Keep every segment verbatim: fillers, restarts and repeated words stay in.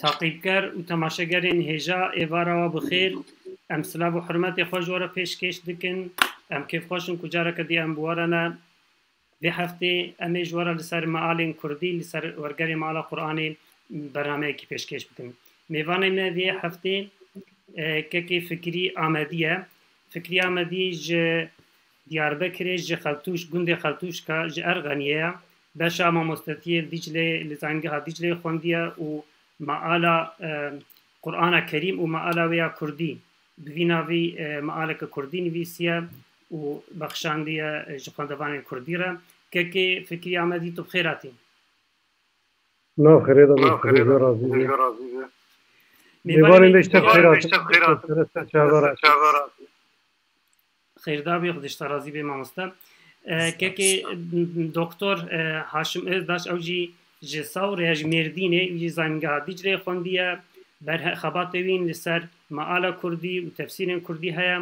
Taqîbker û temaşegerên hêja êvara we bi xêr. Em silav û hurmetê xwe ji we re pêşkêş dikin. Em kêfxweş in ku careke dî em bi we re ne. Vê heftê em ê ji we re li ser mealên kurdî, li ser wergerê meala Qur'anê bernameyekî pêşkêş bikin. Mêvanê me vê heftê, e, kekê Fikrî Amedî ye. Fikrî Amedî ji Diyarbekirê, ji Xeltûş, gundê Xeltûşka, ji Erxeniyê ye. Beşa mamostetiyê li Dîclê, li Zangeha Dîclê xwendiye û meala, e, Qur'ana Kerîm û meala wê ya kurdî, bi vî navî, e, mealeke kurdî nivîsiye û bexşandiye, e, ji xwendevanên kurdî re. Kekê Fikrî Amedî, tu bi xêr hatî. Nav xêrê de, Nav xêrê de, razî be. Mêvanê me ji te bi xêr hatî. Xêrdar bî, Xwedê ji te razî bê mamoste. E, kekê, m, doktor, e, Haşim Özdaş, ew jî ji Sawrê ye, ji Mêrdînê, wî jî Zanîngeha Dîcleyê xwendiye. Berhe-, xebatê wî li ser meala kurdî û tefsîrên kurdî heye.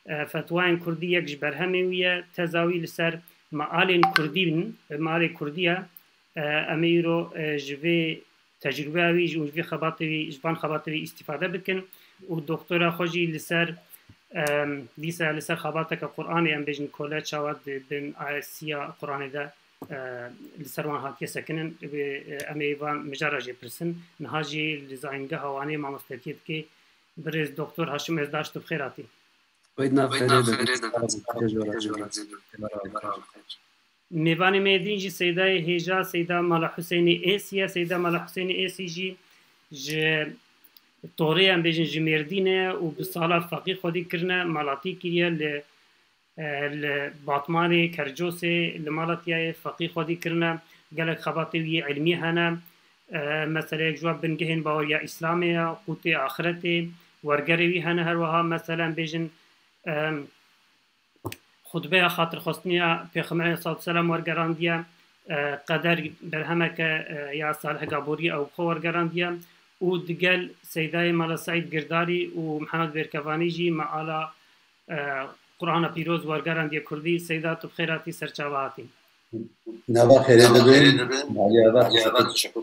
E, fetwayên kurdî yek ji berhemên wî ye. Teza wî li ser mealên kurdî bin, e, mealê kurdî ye. E, em ê îro, e, ji vê tecrûbeya wî jî û ji vê xebatê wî, ji van xebatê wî îstîfade bikin û doktora xwe jî li ser, em, dîsa li ser xebateke Qur'anê, em bêjin kole çawa di bin ayesiya Qur'anê de, e, li ser wan hatiye sekinin, wê, e, em ê van mijara jê pirsin. Niha jî li Zanîngeha Wanê mamostetiyê dike. Birêz doktor Haşim Özdaş, tu bi xêr hatî. Wê di nav xêrê de, Xêrê de, Xwedê ji we razî be. Mêvanê me yê din jî Seydayê hêja, Seyda Mala Husênê Êsî ye. Seyda Mala Husênê Êsî jî ji Torê, em bêjin ji Mêrdînê ye û bi sala feqî xwedî kirine, malatî kiriye li, e, li Batmanê, Kercosê, li mala tiya ye feqî xwedî kirine. Gelek xebatê wî yê ilmî hene. E, meseleyek ji we bingehên baweriya Îslamê ye, qûtê axiretê, wergerê wî hene her wiha. Mesela em bêjin, e, Xutbeya xatirxwestiniya Pêxemberê sallallahu aleyhi ve sellem wergerandiye, e, qeder berhemeke, e, ya Salih Gaborî ew bi xwe wergerandiye û digel Seydayê Mala Seîd Girdarî û Mihemed Bêrkevanî jî meala, e, Qur'ana Pîroz wergerandiye Kurdî. Seyda, tu bi xêr hatî, ser çava hatî. Nava xêrê dibe, malî ava teşekkür.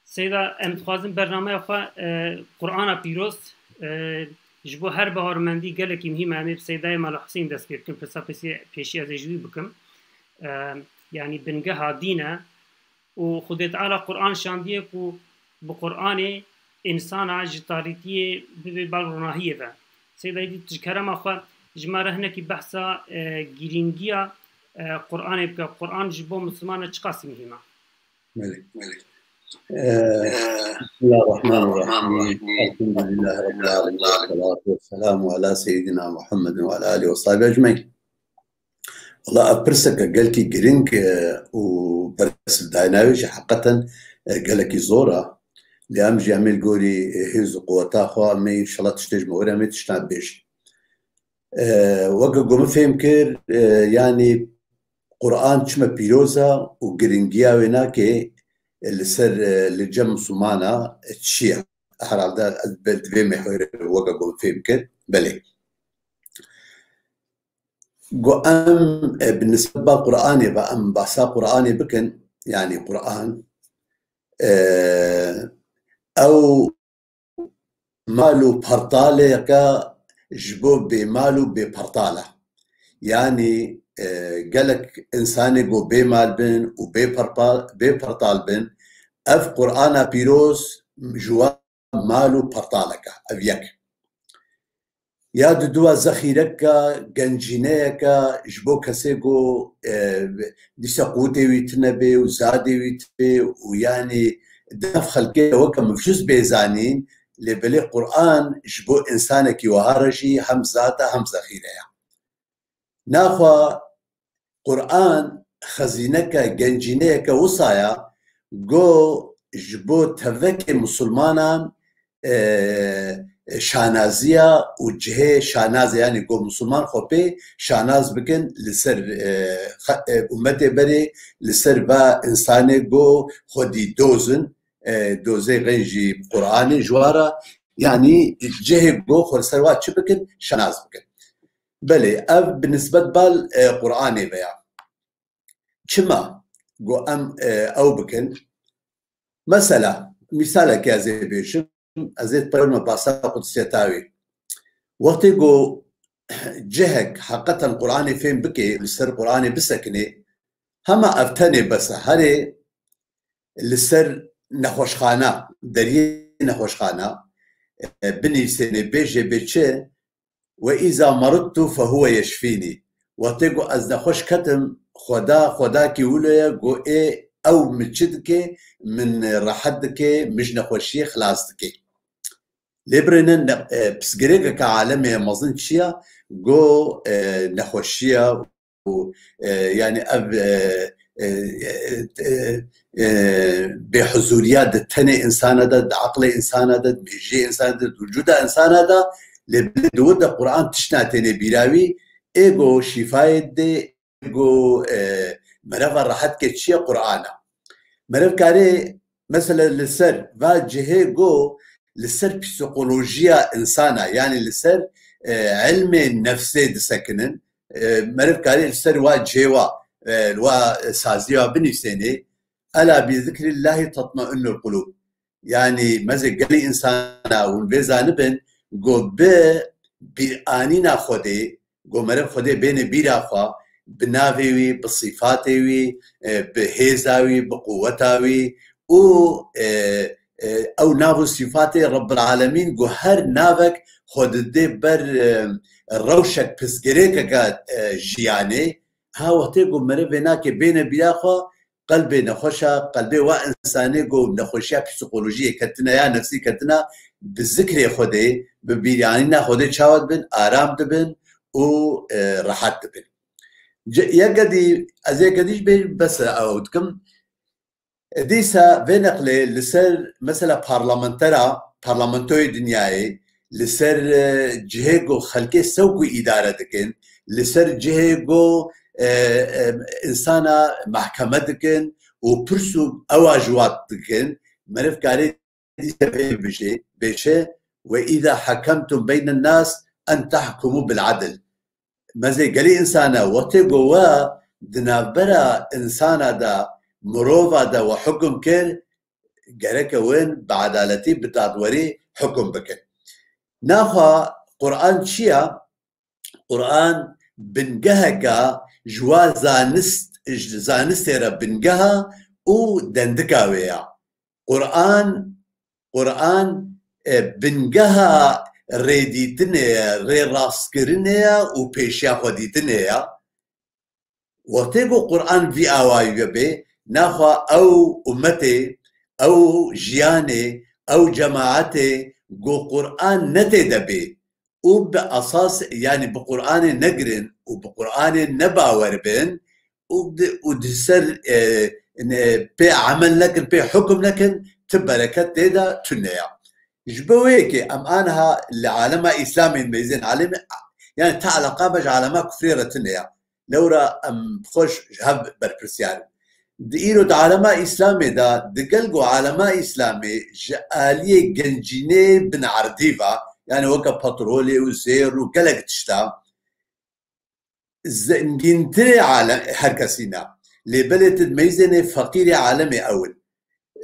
Seyda, em dixwazin bernameya xwe, e, Qur'ana Pîroz, e, ji bo her bawermendî gelekî muhîm e. Em ê bi Seydayê Mala Husên dest pê bikin, pirsa pêsê-, pêşî ez ê ji wî bikim. E, yanî bingeha dîn e û Xwedê Teala Qur'an şandiye ku bi Qur'anê însana ji tarîtiyê bibe bal ronahiyê ve. Seyda, îdî tu ji kerema xwe ji me re hinekî behsa, e, girîngiya, e, Qur'anê bike. Qur'an ji bo Mislimana çiqasî muhîm e? Belê. Ee, Bismillahirrahmanirrahim. Elhamdülillahi Rabbil alemin. Ve salatu ve selamu ala seyyidina Muhammedin ve ala alihi ve sahbihi ecmaîn. Valla ev pirseke gelkî girîng, e, û bersiv dayîna wê jî heqeten, e, gelekî zor e. Lê em jî em ê li gorî, e, hêz û quweta xwe em ê înşallah tiştê ji me were em ê tiştan bêjin. E, weke ku min fêm kir, e, yanî Qur'an çima pîroz e û girîngiya wê nake, e, li ser, e, li cem Mislimana, e, çi ye? Herhalde ez be-, divê mehwere weke ku min fêm kir. Belê. Ku em, e, bi nisbet ba Qur'anê ve em bahsa Qur'anê bikin, yanî Qur'an, e, ew mal û pertaleke ji bo bêmal û bêpertal e. Yanî, e, gelek însanê ku bêmal bin û bêperpal-, bêpertal bin, ev Qur'ana pîroz ji wan mal û pertaleke. Ev yek. Ya diduwa zexîreke, gencîneyeke ji bo kesê ku, e, dîsa qûtê wî tune bê û zadê wî tune bê û yanî di nav xelkê weke miflûs bê zanîn, lê belê Qur'an ji bo însanekî wiha re jî hem zat e hem zexîre ye. Naxwe Qur'an xezîneke, gencîneyeke wisa ye, ku ji bo tevekê misilmanan, e, şanaziya û cihê şanazê, yanî ku misilman xwe pê şanaz bikin li ser, e, xe-, e, ummetê berê, li ser va însanê ku xwedî doz in, e, dozê xwe jî Qur'anê ji wan re, yanî cihê ku xwe li ser wa çi bikin, şanaz bikin. Belê, ev bi nisbet bal, e, Qur'anê ve ya. Çima ku em, e, ew bikin? Mesela, misalekê ez ê bêjim, ez ê dipeyime basa qudsiyeta wî. Wextê ku cihek heqeten Qur'anê fêm bike, li ser Qur'anê bisekine, hema ev tenê bes e. Herê li ser nexweşxana, deriyê nexweşxana, e, binivîsêne, bêjê bê çi, "Ve îza maridtu fe huve yeşfînî." Wextê ku ez nexweş ketim, Xweda, Xwedakî wilo ye, ku ê ew min çi dike, min rehet dike, min ji nexweşiyê xilas dike. Lê birêne ne-, e, pirsgirêkeke alemê ye mezin çi ye? Go, e, nexweşiya û, e, yani ev, e, e, e, e, e, bêhuzûriya di tenê insana de, di aqlê insana de, di mêjiyê insana de, di wicûda insana de, lê di wir de Qur'an tişt natêne bîra wî, ê go şîfayê dê, go, e, mereva rehet ke çi ye? Qur'an e. Meriv karê mesela li ser va cihê go li ser psîkolojiya insana, yani li ser, e, ilmê nefsê disekinin, e, meriv karê li ser wa cihê wa, e, wa saziya binivîsênê, "Ela bi zikrillahî tatmainnul qulûb." Yani mezê gelî insana hûn vê zanibin, go bi bîranîna Xwedê, go meriv Xwedê bêne bîra xwe, bi navê wî, bi sîfatê wî, e, bi hêza wî, bi quweta wî û, e, e, ew nav û sîfatê Rebbil Alemîn, go her navek xwe didê ber, e, rewşek pirsgirêkeke, e, jiyanê. Ha wextê ku meriv vê nake bêne bîra xwe, qelbê nexweş e, qelbê wa insanê ku nexweşiya psîkolojiyê ketine ya nefsî ketine, bi zikrê Xwedê, bi bîranîna Xwedê çawa dibin, aram dibin û, e, rehet dibin. Ce-, yeke dî, ez yeke dî jî bêjim, bes e, ew dikim. Dîsa vê neqlê li ser mesela parlamentera, parlamentoyê dinyayê, li ser, e, cihê ku xelkê sewkû îdare dikin, li ser cihê ku, e, e, insana mahkeme dikin û pirs û ewa ji wat dikin, meriv karê dîsa vê bijê, bêşe, "Ve îza hekemtum beynen nas en tahkumu bil adl." Mezê gelî insana wextê ku we di navbera insana de, mirova de we hukum kir, gereke win bi edaletî, bi dadwerî hukum bikin. Naxwe Qur'an çi ye? Qur'an bingeheke ji wa zanist, ji zanistê re bingeha û dendika wê ya. Qur'an, Qur'an, e, bingeha rêdîtinê ye, rêrastkirinê ye û pêşiya xwe dîtinê ye. Wextê ku Qur'an vî awayî vebe, naxwe ew ummetê, ew jiyanê, ew cemaetê ku Qur'an ne tê de bê û bi esas, yani bi Qur'anê negirin û bi Qur'anê nebawer bin û di, û di ser, e, ne, pê emel nekin, pê hukum nekin, ti bereket tê de tune ya. Ji bo wê yekê em aniha li alema Îslamê meyzên alemê, yani te eleqa me ji alema kufrê re tune ya. Lewra em xweş ji hev berpirsiyar in. Di îro di alema Îslamê de, di gel ku alema Îslamê ji aliyê gencînê bin erdî ve, yani weke petrolê û zêr û gelek tişta, zengîntirê alem, her kesî ne. Lê belê tu meyzênê feqîrê alemê ew in.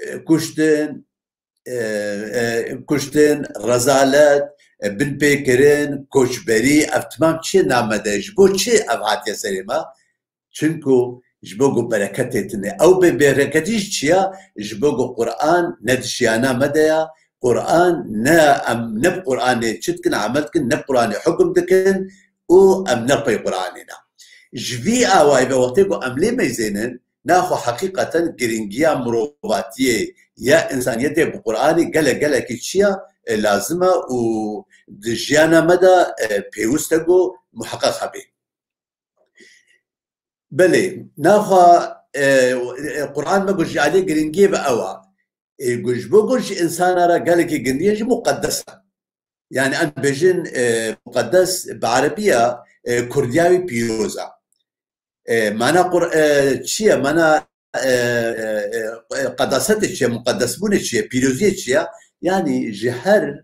E, kuştin, e, e, kuştin, rezalet, e, binpêkirin, koçberî, ev timam çi name de? Ji bo çi ev hatiye serê me? Çinku ji bo ku bereketê tune. Ew bê bereketî ji çi ya? Ji bo ku Qur'an ne di jiyana me de ya. Qur'an ne, em ne bi Qur'anê çi dikin, emel dikin, ne bi Qur'anê hukum dikin û em ne pey Qur'anê ne. Ji vî awayî ve wextê ku em lê meyzênin, naxwe heqîqeten giringiya mirovatiyê ya însaniyetê bi Qur'anê gelek gelekî çi ya, e, lazim e û di jiyana me de, e, pêwist e ku muheqeq hebe. Belê, naxwe, e, e, Qur'an me got ji aliyê giringiyê ve ew a. E, gu-, ji bo got ji insana re gelekî gindiye jî muqeddes e. Yani em bêjin, e, muqeddes bi erebiya, e, kurdiya wî pîroz e. E, mana Qur-, e, çi ye? Mana, e, e, e, qedasetê çi ye? Muqeddesbûnê çi ye? Pîroziyê çi ye? Yani ji her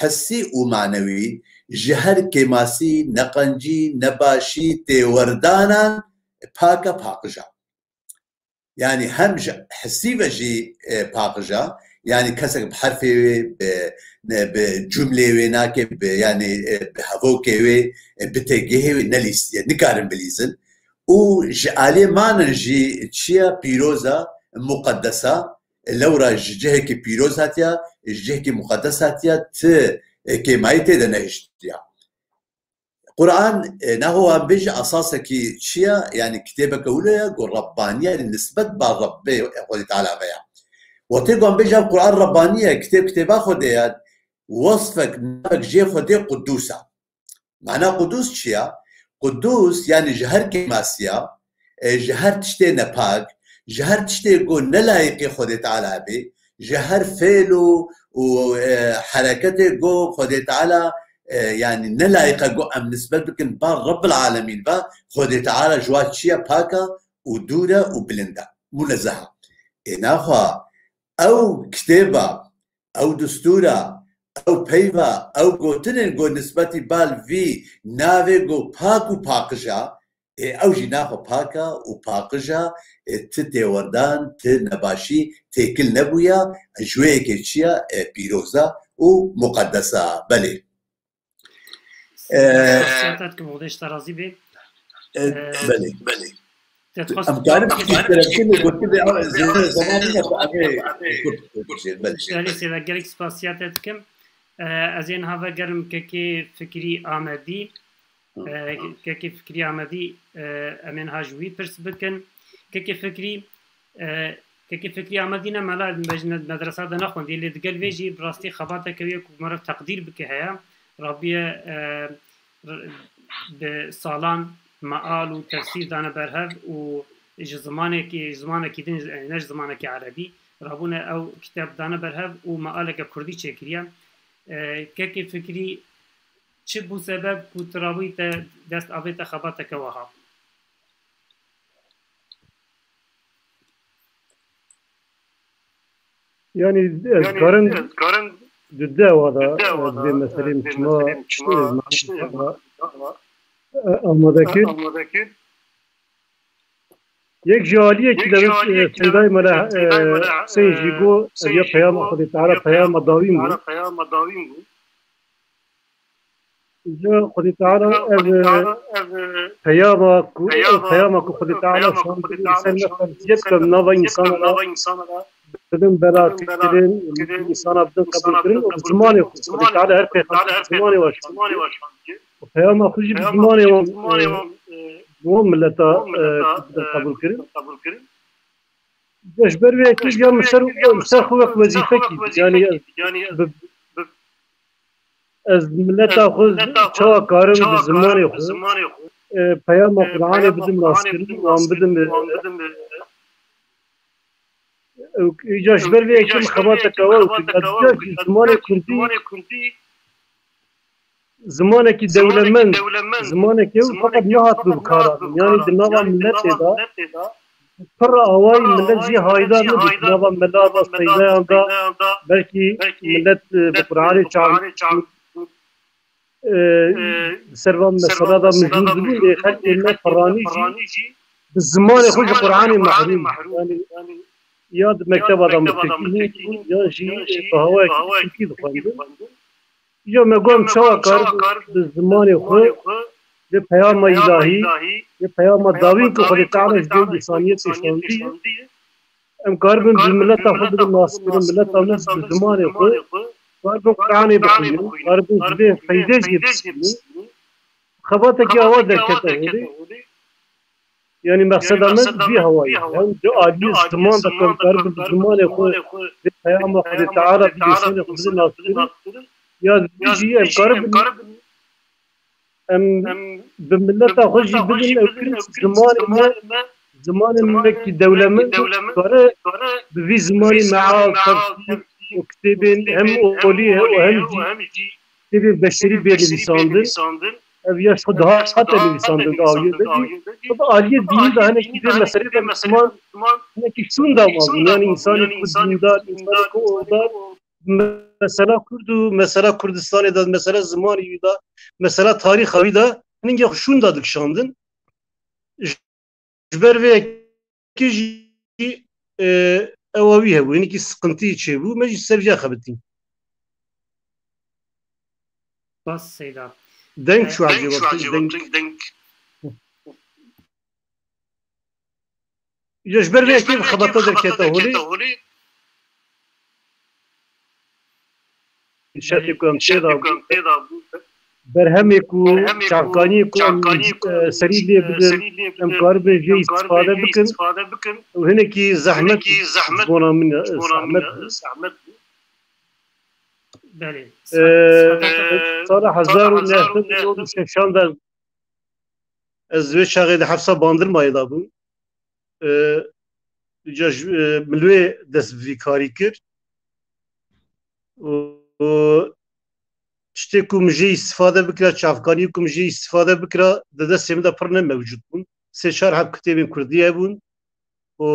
hissî û manewî, ji her kêmasî, neqencî, nebaşî, têwerdanan pak e, paqij e. Yanî hem ji hesî ve jî, e, paqij a, yanî kesek bi herfê wê, bi, ne, bi cumlê wê nake, bi, yanî, e, bi hevokê wê, e, bi têgihê wê nelîstiye, nikarin bilîzin. Û ji aliyê manin jî çi ye? Pîroz a, muqeddes a, lewra ji cihekî pîroz hatiya, ji cihekî muqeddes hatiya, ti, e, kêmayî tê de nehiştiya. Quran, e, naxwe wan bêje esasekî çi ye? Yanî kitêbeke wilo ye, ku Rebbanî ye, yanî nisbet ba Rebbê Xwedê Teala ve ye. Wextê ku wan bêje ev Quran Rebbanî ye, kitêb kitêba Xwedê ye, wesfek, navek jê Xwedê Qudûs e. Mana Qudûs çi ye? Qudûs, yanî ji her kêmasiya, e, ji her tiştê nepak, ji her tiştê ku ne layiqê Xwedê Teala bê, ji her fêl û, û, e, hereketê ku Xwedê Teala, e, yanî ne layiq e ku em nisbet bikin ba Rebbil Alemîn ve, Xwedê Teala ji wan çi ye? Pak e û dûr e û bilind e, munezeh e. Ê naxwe ew kitêba, ew distûra, ew peyva, ew gotinên ku nisbetî bal vî navê ku pak û paqij e, ê ew jî naxwe pak e û paqij e, ê ti têwerdan, ti nebaşî, têkil nebûye, ji wê yekê çi ye? Ê pîroz e û muqeddes e. Belê. Ee, Siyasat kim, Xwedê ji te razî bê. E, Ee, belê, belê. Te dixwest Em karin pirsgirêkê gotin de, ama zêde zeman nîne ku em ê kurt, kurt bêjin, belê. Belê, sêve gelek spasiya te dikim. Ee, ez ê niha vegerim kekê Fikrî Amedî. Hı. Ee, kekê Fikrî Amedî, e, em ê niha ji wî pirs bikin. Kekê Fikrî, e, kekê Fikrî Amedî ne mela, me-, medresa de nexwendiye, lê digel vê jî bi rastî xebateke wê ku meriv teqdîr bike heye. Rabiye, e, r-, bi salan meal û tefsîr dane berhev û ji zimanekî, ji zimanekî din, ne ji zimanekî erebî, rabûne ew kitêb dane berhev û mealeke kurdî çêkiriye. E, kekê Fikrî, çi bû sebeb ku tu rabûyî te dest avête xebateke wiha? Yanî ez karin di dewa de, e, vê meselê min çima, e, e, amade kir. Yek ji aliyê ki dewet, e, Seydayê Mela, e, Huseyîn jî got, ev ya peyama Xwedê Teala peyama dawîn bû. Îca Xwedê Teala ev, e, peyama ku, ev peyama ku Xwedê Teala şandî ser me ferziyet ke nava însana de bidin belakirin, însana bidin qebûlkirin û bi zimanê xwe. Xwedê Teala her pêxember bi zimanê we şandî. Û peyama xwe jî bi zimanê wan, e, bi wan mileta, e, bidin qebûlkirin. Ji ber vê yekê ya min ser, ser xwe wek wezîfekî, yanî ez bi, ez mileta xwe çawa karim bi zimanê xwe, e, peyama Qur'anê bidim naskirin, wan bidim, e, îca ji ber vê yekê min xebateke we û zimanê kurdî, zimanekî dewlemend, zimanekî ew feqet nehat bi bikaranîn. Yanî di nava miletê de pir awayî milet jî hayda nibû. Di nava mela de, seydayan de belkî milet, e, bi Qur'anê çav, e, di ser van mesela de mijûl dibûn, lê xelkê me piranî jî bi zimanê xwe ji Qur'anê mehrûm. Yanî ya di mekteba de mutekî bûn, yan jî, e, bi hawayekî tirkî dixwendin. Ya me got em çawa kar bi zimanê xwe, bi peyama îlahî, bi peyama dawîn ku Xwedê Teala ji bo însaniyetê şandî, em karibin bi mileta xwe bidin naskirin, mileta me bi zimanê xwe karibin Qur'anê bixwînin, karibin ji vê feydê jê bistînin. Xebatekî awa derkete holê. Yanî mexseda me vî hewayî. Hem di aliyê ziman de ku em karibin bi zimanê xwe vê peyama Xwedê Teala bî însanê xwe bidin naskirin. Ya di vî jî em karibin em bi mileta xwe jî bidin ew kirin zimanê me, zimanê me kî dewlemend kare bi vî zimanî meal, tefsîr û kitêbên hem olî û hem jî kitêbên beşerî bê nivîsandin. Ev ya ji xwe dihate nivîsandin di awiyê de jî. Bi aliyê dînî de hinekî vê meselê de Misliman hinekî şûnda mabûn. Yanî însanê ku dîndar, însanê ku oldar, mesela Kurd û mesela Kurdistanê de, mesela zimanê wî de, mesela tarîxa wî de hinekî xwe şûnda dikişandin. Ji ber vê yekê jî e, ewa wî hebû, hinekî sıkıntıyê çêbû, me jî ser vîya xebitî. Bas Seyda. Deng çû ecêba, deng. Ya ji ber vê yekê xebata derkete holê. Şertê ku em tê de bû, berhemê ku, çavkaniyê ku em, e, serî lê bidin, em karibin jê îstifade bikin û hinekî zehmet ji bona min, e, zehmet bû. Belê. E, sala hezar û neh sed û nod û şeşan de ez wê çaxê di hefsa Bandirmayê de bûm. E, ca ji, e, min wê dest bi vî karî kir. Û, û tiştê ku min jê îstifade bikira, çavkaniyê ku min jê îstifade bikira, di destê min de pir ne mewcûd bûn. Sê çar heb kitêbên kurdî hebûn û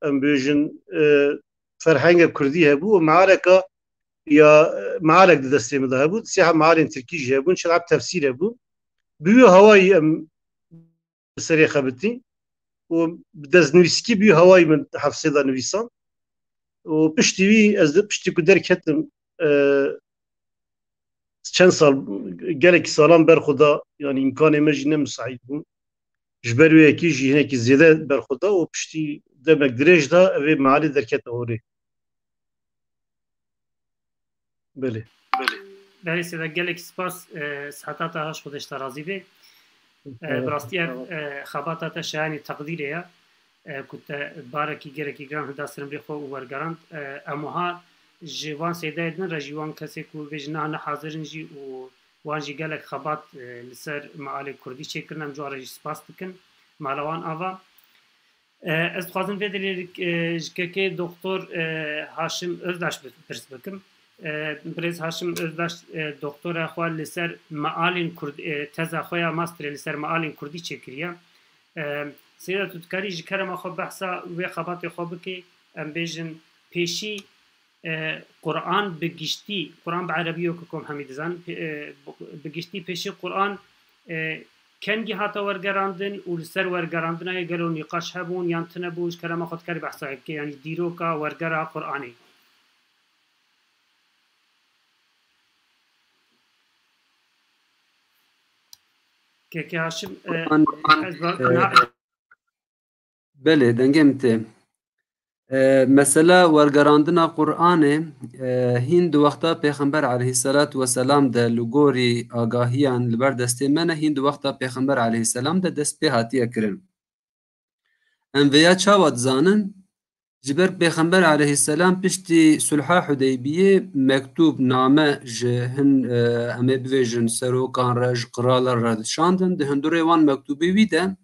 em bêjin, e, ferhenga kurdî hebû û mealeka ya, e, mealek di destê min de hebû. Sê heb mealên tirkî jî hebûn, çil heb tefsîr hebû. Bi wî hawayî em li serê xebitî û bi destnivîskî bî hawayî min hefsê de nivîsan. Û piştî wî ez de piştî ku derketim, e, çend sal, gelekî salan berxwe da, yanî îmkanê me jî ne misaît bûn. Ji ber wê yekê jî hinekî zêde berxwe da û piştî demek dirêj da, ev ê mealê derkete holê. Belê. Belê Seyda, gelek spas, e, siheta te haş, Xwedê ji te razî be. E, bi rastî ev, e, xebata te şayanî teqdîrê ye, e, ku te barekî gelekî giran hilda ser emrê xwe û wergerand. E, em wiha ji van seydayê din re jî wan kesê ku vê jina ne hazir in jî û wan jî gelek xebat, e, li ser mealê kurdî çêkirin, em ji wan re jî spas dikin. Mala wan ava. E, ez dixwazim vê dilê, e, ji kekê doktor, e, Haşim Özdaş bi-, pirs bikim. E, birêz Haşim Özdaş, e, doktora xwe li ser mealên kurd-, e, teza xwe ya masterê li ser mealên kurdî çêkiriye. E, Seyda, tu dikarî ji kerema xwe behsa wê xebatê xwe bikî, em bêjin pêşî, e, Quran bi giştî, Quran bi erebî weke ku em hemî dizanin, pê-, e, bi giştî pêşî Quran, e, kengî hate wergerandin û li ser wergerandina wê gelo nîqaş hebûn yan tune bû, ji kerema xwe dikarî behsa wê bikî, yanî dîroka wergera Quranê. Keke Haşim, e, Quran, ez ba-, e, na- Belê, dengê min tê. E, mesela wergerandina Qur'anê, e, hîn di wexta Pêxember aleyhisselatu vesselam de li gorî agahiyan li ber destê me ne, hîn di wexta Pêxember aleyhisselam de dest pê hatiye kirin. Em vêya çawa dizanin? Ji ber Pêxember aleyhisselam piştî Sulha Hudeybiyê mektûb, name ji hin, e, em ê bivêjin serokan re, ji qiralan re dişandin, di hundirê wan mektûbê wî de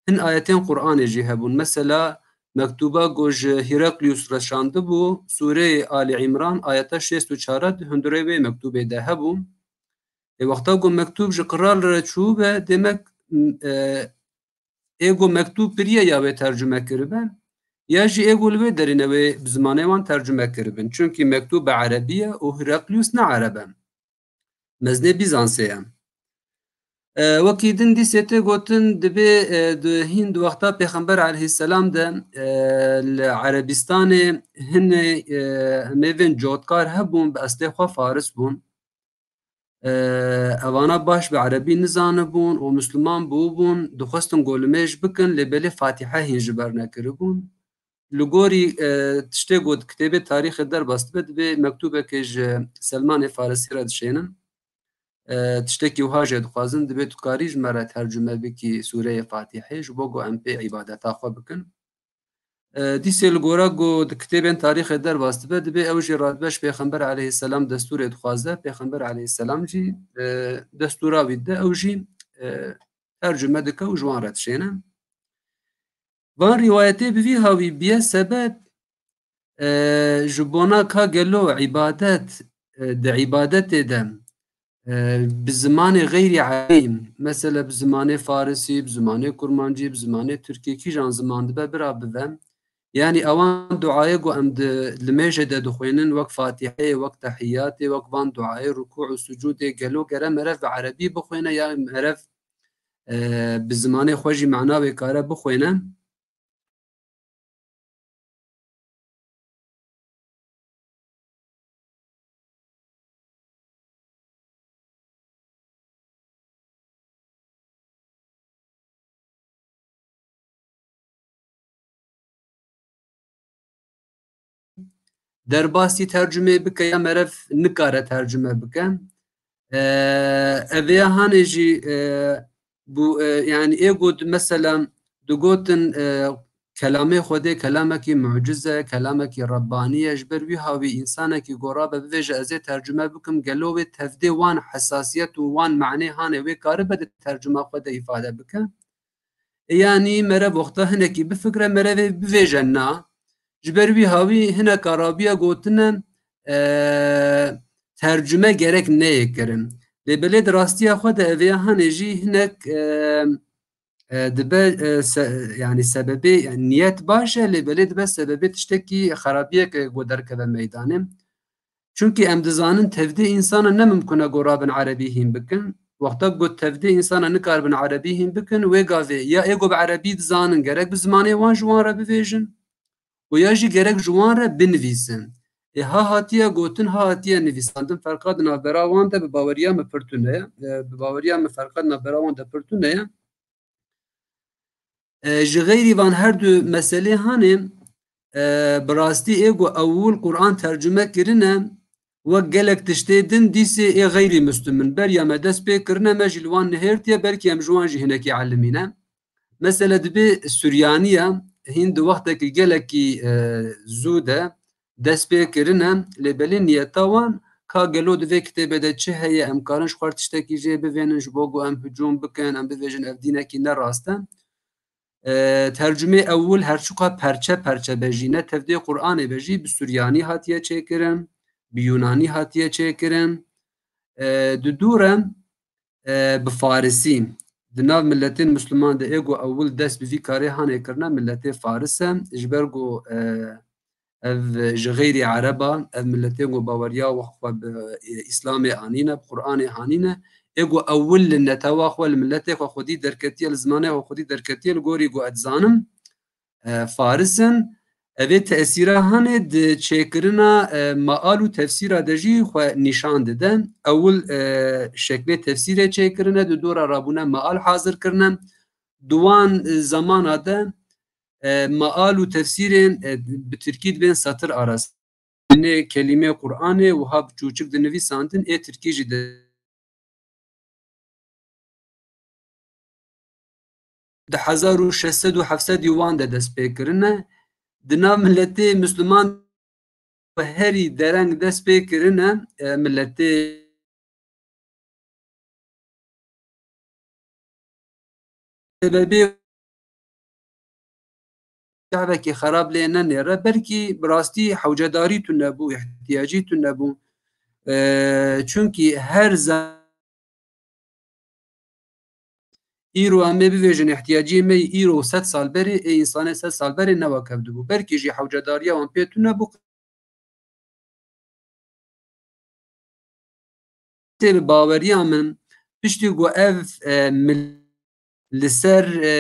hin ayetên Qur'anê jî hebûn. Mesela, mektuba ku ji Hîreklius re şandibû, Sûreyê Ali Îmran, ayeta şêst û çar di hundirê wê mektubê de hebû. Ê wexta ku mektub ji qiral re çûbe, demek, e, ê ku mektub kiriye ya wê tercûme kiribe, ya jî ê ku li wê derî ne wê bi zimanê wan tercûme kiribin. Çunkî mektub bi erebî ye û Hîreklius ne ereb e. Mezinê Bîzansê ye. E, wekî din dîsê tê gotin, dibê, e, di hîn di wexta Pêxember aleyhisselam de, e, li Erebîstanê hinê, e, mêvên cotkar hebûn, bi eslê xwe faris bûn. E, evana baş bi erebî nizanibûn û misliman bûbûn, dixwestin golimêj bikin, lê belê Fatîhe hîn ji ber nekiribûn. Li gorî, e, tiştê ku di kitêbê tarîxê derbas dibe, dibê mektûbekê ji Selmanê Farisî re dişênin. E, tiştekî wiha jê dixwazin, dibê tu karî ji me re tercûme bikî Sûreyê Fatîhê, ji bo ku em pê îbadeta xwe bikin. E, dîsê li gora ku di kitêbên tarîxê derbas dibe, dibê ew jî radibe ji Pêxember aleyhisselam destûrê dixwaze, Pêxember aleyhisselam jî, e, destûra wî dide, ew jî, e, tercûme dike û ji wan re dişêne. Van rîwayetê bi vî hawî biye sebeb, e, ji bona ka gelo îbadet, e, di îbadetê de, e, bi zimanê xeyrî erebî, mesela bi zimanê farisî, bi zimanê kurmancî, bi zimanê tirkî, kîjan ziman dibe bira bibe. Yanî ewan duayê ku em di limêjê de dixwînin, wek Fatîheyê, wek Tehiyatê, wek van duayê rukû û sucûdê, gelo gere merev bi erebî bixwîne ya merev, e, bi zimanê xwe jî mana wê kare bixwîne? derbasî tercumê bike ya merev nikare tercume bike. E, Ev ya hanê jî, e, bû, e, yanî ê got, mesela, digotin, e, kelamê Xwedê kelamekî mucize, kelamekî Rebbanî ye, ji ber wî hawî însanekî gora be bivêje ez ê tercume bikim, gelo wê tevdê wan hesasiyet û wan manê hanê wê karibe di tercuma xwe de îfade bike? E, yanî merev wexta hinekî bifikre, merevê bivêje na. Ji ber wî hawî hinek arabiya gotine, e, tercume gerek neyê kirin. Lê belê di rastiya xwe de ev ya hanê jî hinek, e, e, dibe, e, se-, yanî sebebê, yanî niyet baş e, lê belê dibe sebebê tiştekî xerabiyek, e, ku derkeve meydanê. Çunkî em dizanin tevdê însana ne mimkun e ku rabin erebî hîn bikin. Wexta ku tevdê însana nikaribin erebî hîn bikin, wê gavê ya ê ku bi erebî dizanin gerek bi zimanê wan ji wan re bivêjin û ya jî gerek ji wan re binivîsin. Ê ha hatiye gotin, ha hatiye nivîsandin, ferqa di navbera wan de bi baweriya min pir tune ye. E, bi baweriya min ferqa di navbera wan de pir tune ye. E, ji xeyrî van her du meselê hanê, e, bi rastî ê ku ewil Quran tercume kirine, wek gelek tiştê din dîsê ê xeyrî muslim in. Beriya me dest pê kirine, me jî li wan nihêrtiye, belkî em ji wan jî hinekî elimîne. Mesele dibê Suryanî ye, hîn di wextekî gelekî, e, zû de dest pê kirine, lê belê niyeta wan ka gelo di vê kitêbê de çi heye, em karin ji xwe tiştekî jê bivênin, ji bo ku em hicûm bikin, em bivêjin ev dînekî ne rast e. E, tercumê ewil her çiqa perçe perçe be jî, ne tevdê Qur'anê be jî, bi Suryanî hatiye çêkirin, bi Yunanî hatiye çêkirin. E, di dû re, e, bi Farisî. Di nav miletên Misliman de ê ku ewil dest bi vî karê hanê kirine, miletê Faris e. Ji ber ku, e, ev ji xeyrî Ereba, ev miletê ku baweriya xwe bi, e, Îslamê anîne, bi Qur'anê hanîne, ê ku ewil li netewa xwe, li miletê xwe xwedî derketiye, li zimanê xwe xwedî derketiye, li gorî ku ez dizanim, e, Faris in. Evê tesîra hanê di çêkirina, e, meal û tefsîra de jî xwe nîşan dide. Ewil, e, şeklê tefsîrê çêkirine, di dora rabûne meal hazir kirine. Di wan, e, zamana de, e, meal û tefsîrên, e, bi tirkî dibên setir arast. Nê kelîmê Qur'anê wiha bi çûçik dinivîsandin, ê tirkî jî di di hezar û şeş sed û heft sed û wan de dest pê kirine. Di nav miletê Misliman herî dereng dest pê kirine, e, miletê sebebê çavekî xerab lê nenêre, belkî bi rastî hewcedarî tune bû, ihtiyacî tune bû. E, çunkî her ze-, îro em ê bivêjin, ihtiyaciyê me yî îro û sed sal berê, ê însanê sed sal berê ne wek ev dibû. Belkî jî hewcedariya wan pê tune bû. Tê bi baweriya min, piştî ku ev, e, mil-, li ser, e,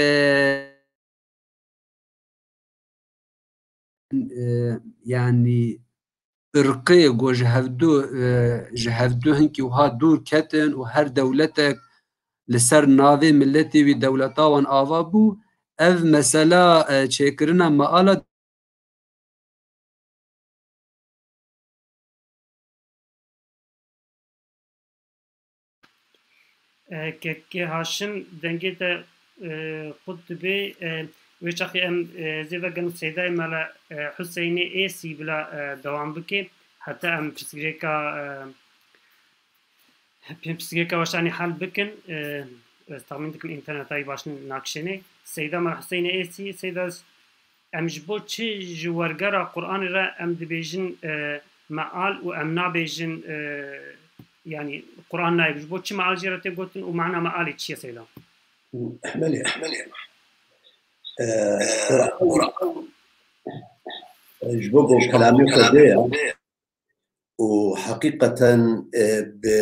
e, yanî irqê ku ji hevdu, e, ji hevdu hinkî wiha dûr ketin û her dewletek li ser navê miletê wî dewleta wan ava bû, ev mesela, e, çêkirina meala E, kekê Haşim, dengê te, e, qut dibe. E, wê çaxê em, e, zê vegerin Seydayê Mela, e, Huseynê Êsî bila, e, dewam bike. Heta em pirsgirêka, e, pê pirsgirêka weşanê hel bikin. E, ez tahmîn dikim înterneta wî baş nakişêne. Seyda Mela Huseynê Êsî, Seyda, em ji bo çi ji wergera Qur'anê re em dibêjin, e, meal û em nabêjin, e, yanî Qur'an nayê? Ji bo çi meal jê re tê gotin û mana mealê çi ye Seyda? Belê. E, Qur'an, e, ji bo ku kelamê Xwedê ye. Û heqîqeten, e, bi,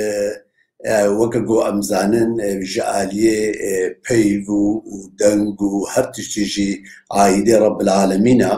e, weke ku em zanin, e, ji aliyê, e, peyv û, û deng û her tiştî jî aîdê Rebbil Alemîn e,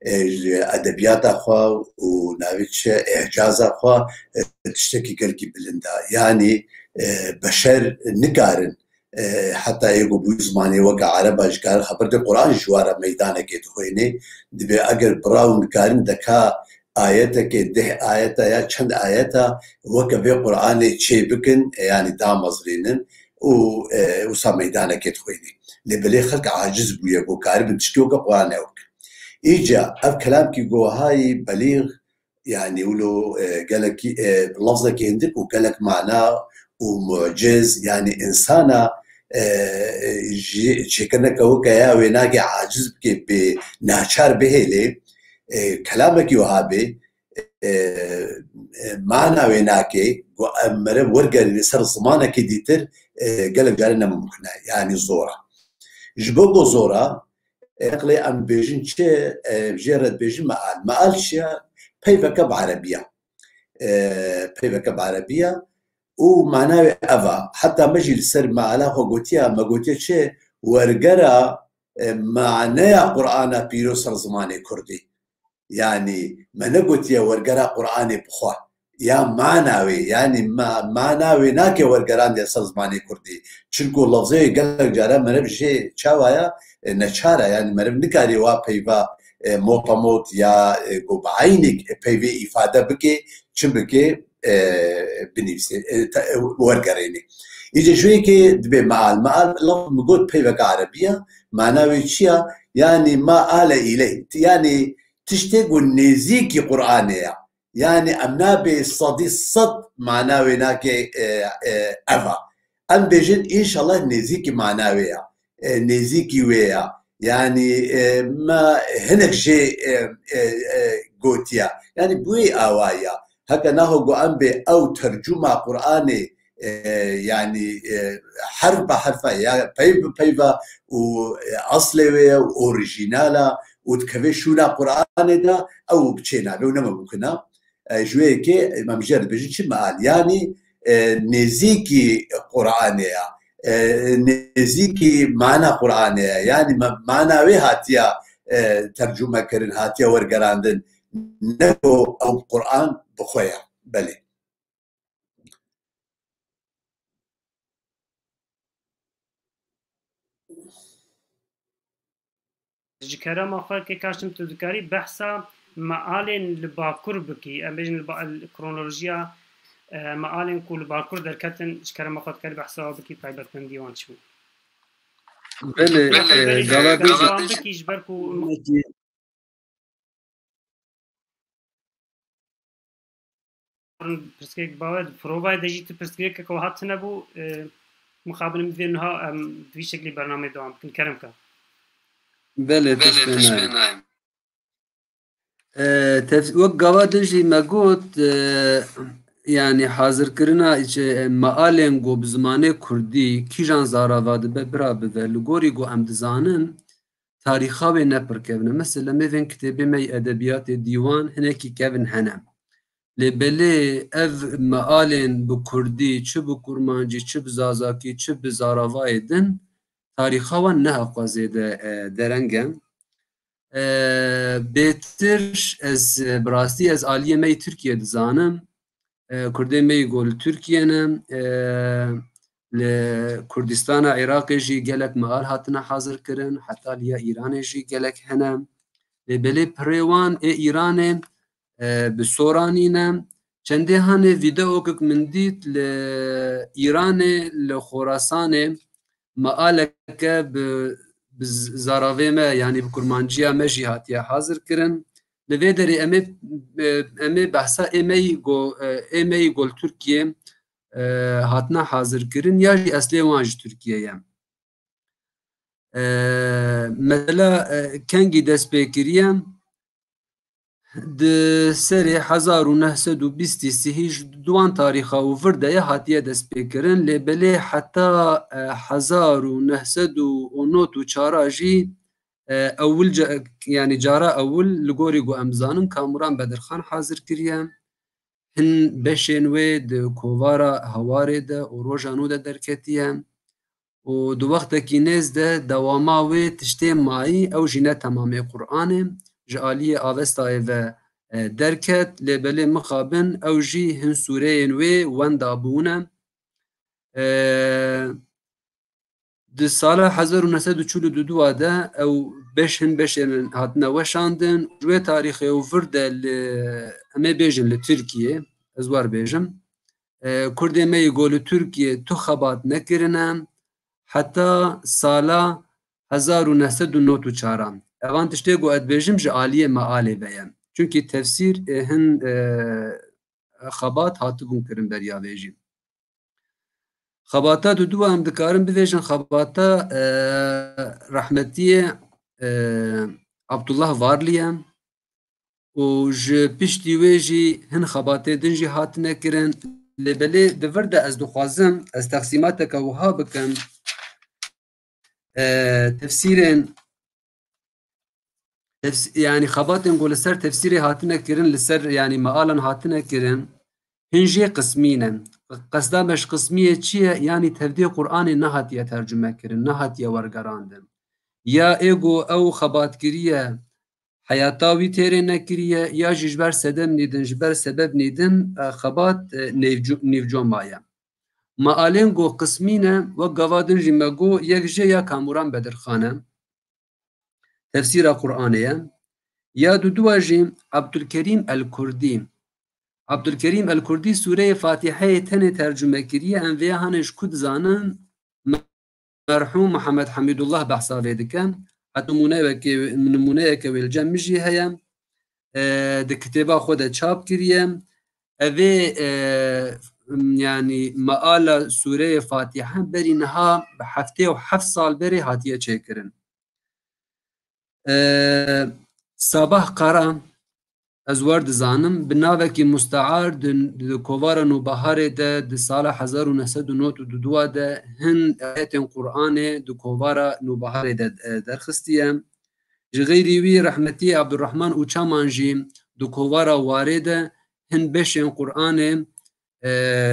e, ji edebiyata xwe û navê çi, îcaza xwe, e, tiştekî gelkî bilind e. Yanî, e, beşer nikarin e, heta ê ku bû zimanê weke ereba ji kar xeber de Quran ji wara meydanekê dixwêne, dibê eger biraw nikarin deka, ayetekê, deh ayeta ya çend ayeta weke vê Qur'anê çê bikin, e, yanî damezrînin û, e, wisa meydanekê dixwînî. Lê belê xelk aciz bûye ku karibin tiştê weke Qur'anê ew bikin. Îca ev kelamkî gohayî belîx, yanî wilo, e, gelekî, e, lafzekî hindik û gelek mana û muciz, yanî insana, e, ji çêkirineke weke ya wê nake aciz bike, bê naçar bihêlê, e, kelamekî wiha bê, e, e, mana wê nake, ku em meriv wergerîne ser zimanekî dîtir, e, gelek carê ne mimkun e, yanî zor e. Ji bo ku zor e, e, qilê em bêjin çi, e, jê re dibêjin meal. Meal çi ye? Peyveke bi erebiya. E, peyveke bi erebiya û mana wê ev e. Heta me jî li ser meala xwe gotiye, me gotiye çi? Wergera, e, maneya Qur'ana pîroz ser zimanê kurdî. Yanî me negotiye wergera Qur'anê bi xwe. Ya mana wê, yanî ma-, mana wê nake wergerandiye ser zimanê kurdî. Çimku lafzê wê gelek cara meriv jê çawa ya, e, neçar e. Yanî meriv nikarî wa peyva, e, motamot ya, e, ku bi eynî peyvê îfade bike, çi bike, e, binivîse, e, te-, e, wergerêne. Îca ji wê yekê dibê meal. Meal, laf min got peyveka erebî ye. Mana wê çi ye? Yanî ma ale îleyh. Yanî tiştê ku nêzîkî Qur'anê ye. Yanî em nabê sedî sed mana wê nake, e, e, ev e. Em bêjin înşallah nêzîkî mana wê ye. E, nêzîkî wê ye. Yanî, e, me hinek jê, e, e, e, gotiye. Yanî bi wê awayî ye. Heke naho ku em bê ew tercuma Qur'anê, e, yanî, e, herf bi herf e, ya peyv bi peyv e û, e, eslê wê ye û orîjînal e û dikeve şûna Qur'anê de, ew bi çê nabe û ne mimkun e. E, ji wê yekê em jê re dibêjin çi meal? Yanî, e, nêzîkî Qur'anê ye. E, nêzîkî mana Qur'anê ye. Yanî ma-, mana wê hatiye, e, tercûme kirin, hatiye wergerandin. Ne ku ew Qur'an bi xwe ye. Belê. Ji kerema xwe, kek Haşim, tu dikarî behsa mealên li Bakur bikî? Em bêjin li ba-, li kronolojiya, e, mealên ku li Bakur derketin, ji kerema xwe dikarî behsa wan bikî, taybetmendî wan çi bû? Belê, Belê, e, belê, gava behsa wan bikî, ji ber ku Pirsgirêk bawer, di provayê de jî tu pirsgirêkeke wiha tune bû, e, mixabin min divê niha em di vî şeklî bernameyê dewam bikin. Kerem ke. Belê, tiştê nayê. E, tef-, wek gava din jî me got, e, yanî hazirkirina, e, mealên ku bi zimanê kurdî kîjan zarava dibe bira bibe, li gorî ku em dizanin, tarîxa wê ne pir kevin e. Mesela, em ê vên kitêbê me yê edebiyatê dîwan hinekî kevin hene. Lê belê ev mealên bi kurdî, çi bi kurmancî, çi bi zazakî, çi bi zaravayê din, tarîxa wan ne hewqa zêde, e, dereng e. E, bêtir ez, e, bi rastî ez aliyê me yê Tirkiyê dizanim. E, Kurdê me yî ku li Tirkiye ne, e, li Kurdistana Iraqê jî gelek meal hatine hazir kirin, heta liya Îranê jî gelek hene. Lê belê pirê wan ê Îranê, e, bi soranî ne. Çendê hanê vîdeokek min dît li Îranê, li Xorasanê, mealeke bi, bi z-, zaravê me, yanî bi kurmanciya me jî hatiye hazir kirin. Li vê derê em ê, e, em ê behsa ê me yî go-, e, ê me yî gol Tirkiye, e, hatine hazir kirin ya jî eslê wan ji Tirkiye ye. E, mesela, e, kengî dest pê kiriye? Di serê hezar û neh sed û bîst sihî ji di wan tarîxa û vir de ye hatiye destpêkirin, lê belê heta, e, hezar û neh sed û nod û çar jî, e, ewil ca-, yanî cara ewil li gorî ku em zanin Kamuran Bedirxan hazir kiriye. Hin beşên wê di kovara Hewarê de û roja nû de derketiye. û di wextekî nêz de dewama wê tiştê mayî, ew jî ne temamê Qur'anê, ji aliyê Avestayê ve, e, derket, lê belê mixabin ew jî hin sûreyên wê wenda bûne. E, di sala hezar û neh sed û çil û du de ew beş hin beşên hatine weşandin. Ji wê tarîxê û vir de li, em ê bêjin li Tirkiyê, ez wer bêjim, e, Kurdê me yê ku li Tirkiyê tu xebat nekirine, heta sala hezar û neh sed û nod û çar an. Evan tiştê ku ez dibêjim ji aliyê mealê ve ye. Çunkî tefsîr, e, hin, e, xebat hatibûn kirin beriya vê jî. Xebata dudû em dikarin bivêjin xebata, e, rehmetiyê, e, Abdullah Varlî ye û ji piştî wê jî hin xebatê din jî hatine kirin. Lê belê di vir de ez dixwazim, ez texsîmateke wiha bikim. E, tefsîrên, tefs-, yanî xebatên ku li ser tefsîrê hatine kirin, li ser, yanî mealan hatine kirin, hin jê qismî ne. Qesda me ji qismiyê çi ye? Yanî tevdê Qur'anê nehatiye tercume kirin, nehatiye wergerandin. Ya ê ku ew xebat kiriye, heyata wî têrê nekiriye, ya jî ji ber sebeb nîdin, ji ber sebeb nîdin, e, xebat, e, nêvcu-, nîvco maye. Mealên ku qismî ne, wek gava din jî me got, yek jê ya Kamuran Bedirxan e, tefsîra Qur'anê ye. Ya dudua jî Abdulkerîm El-Kurdî. Abdulkerîm El-Kurdî sûreyê Fatîheyê tenê tercume kiriye, em vêya hanê ji ku dizanin, merhûm Mihemed Hemîdullah behsa vê dike. Heta nimûneyeke, nimûneyeke wê li cem min jî heye. E, di kitêba xwe de çap kiriye. Ev ê, e, yanî meala sûreyê Fatîhe berî niha bi heftê û heft sal berê hatiye çêkirin. E, Sabah Kara, ez wer dizanim, bi navekî mustear di, di kovara Nûbeharê de, di sala hezar û neh sed û nod û dua de hin ayetên Qur'anê di kovara Nûbeharê de, e, derxistiye. Ji xeyrî wî rehmetî Abdurrahman Uçaman jî di kovara Warê de hin beşên Qur'anê, e,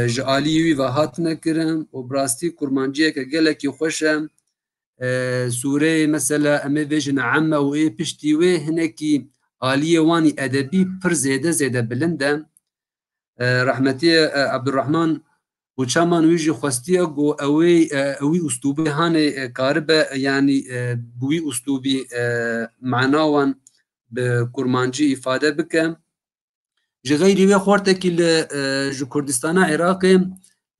ji aliyê wî ve hatine kirin û bi rastî kurmanciyeke gelekî xweş e. E, sûreyê mesela em ê vêjin Emme û ê piştî wê hinekî aliyê wan î edebî pir zêde, zêde bilind e. E, rehmetî, e, Abdurrahman Uçaman wî jî xwestiye ku ew ê, e, ew wî uslûbê hanê, e, karibe, e, yanî, e, bi wî uslûbî, e, mana wan bi kurmancî îfade bike. Ji xeyrî wê xortekî li, e, ji Kurdistana Iraqê,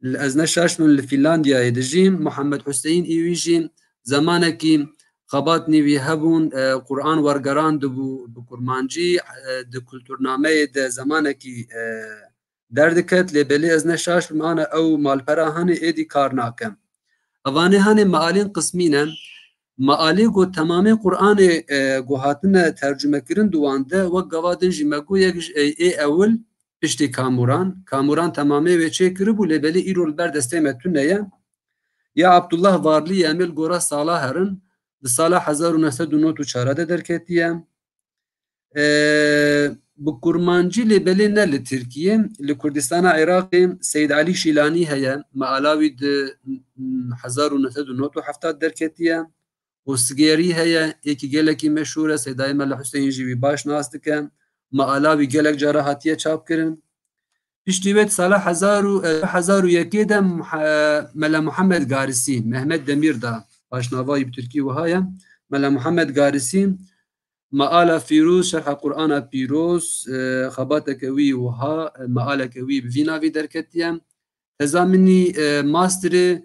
li, ez ne şaş bim, li Fînlandiyayê dijî, Muhammed Huseyîn, î wî jî zemanekî xebatnî wî hebûn, e, Qur'an wergerandibû bi kurmancî, e, di kulturnameyê de zemanekî, e, derdiket, lê belê ez ne şaş bim, ana ew malpera hanê êdî kar nake. Evanê hanê mealên qismî ne. Mealê ku temamê Qur'anê, e, ku hatine tercumekirin di wan de, wek gava din jî me got yek ji ê, ê ewil piştî Kamuran. Kamuran temamê wê çêkiribû, lê belê îro li ber destê me tune ye. Ya Abdullah Varlî ye, em ê li gora sala herin, di sala hezar û neh sed û nod û çar de derketiye. E, bi kurmancî lê belê ne li Tirkiyê, li Kurdistana Iraqê Seyyid Elî Şîlanî heye, meala wî di, mm, hezar û neh sed û nod û heft derketiye. Û Sigêrî heye, yekî gelekî meşhûr e, Seydayê Mela Huseyîn jî wî baş nas dike. Meala wî gelek cara hatiye çapkirin. Piştî wê di sala hezar û, e, du hezar û yekê de Muha-, Mela Muhammed Garisî, Mehmet Demîrdağ, paşnava wî bi tirkî wiha ye. Mela Muhammed Garisî, Meala Fîrûz, Şerha Qur'ana Pîroz, e, xebateke wî wiha, e, mealeke wî bi vî navî derketiye. Teza min î, e, masterê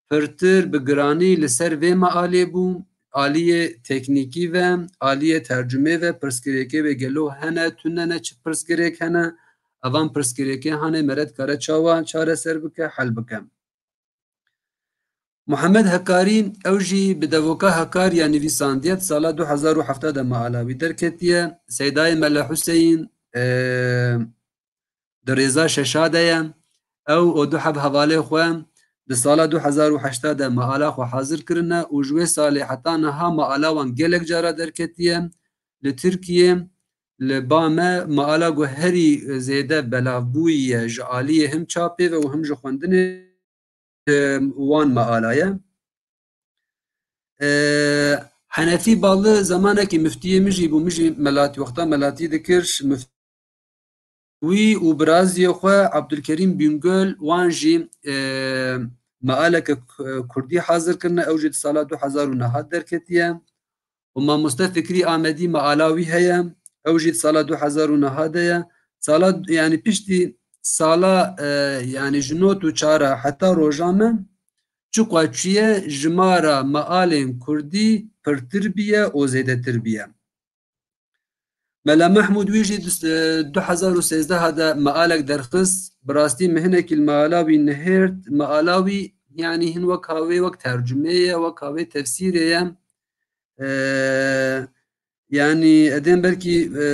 pirtir bi giranî li ser vê mealê bû. Aliyê teknîkî ve, aliyê tercumê ve pirsgirêkê wê gelo hene, tune ne, çi pirsgirêk hene? Evan pirsgirêkê hanê me re dikare çawa çareser bike, hel bike? Muhammed Hekarî, ew jî bi devoka Hekariya nivîsandiye, di sala du hezar û heft de meala wî derketiye. Seydayê Mele Huseyîn, e, di rêza şeşa de ye. Ew û du heb hevalê xwe di sala du hezar û heşt de meala xwe hazir kirine û ji wê salê heta niha meala wan gelek cara derketiye. Li Tirkiyê, li ba me, meala ku herî zêde belavbûyî ye ji aliyê him çapê ve û him ji xwendinê, e, wan meala ye. E, Henefî Ballı zemanekî miftiyê min jî bû, min jî melatî, wexta melatî dikir, mif-, wî û biraziyê xwe Abdulkerîm Bingöl, wan jî, e, mealeke k-, kurdî hazir kirine, ew jî di sala du hezar û neh derketiye. Û mamoste Fikrî Amedî meala wî heye, ew jî di sala du hezar û neh de ye. Sala, yanî piştî sala, e, yanî ji not û çar heta roja me, çiqas çûye jimara mealên kurdî pirtir bûye û zêdetir bûye. Mela Mehmûd wî jî du hezar û sêzdeh de mealek derxist. Bi rastî min hinekî li meala wî nihêrt. Meala wî, yanî hin wek havê, wek tercumê ye, wek havê tefsîrê ye. Ee, yanî edên belkî, e,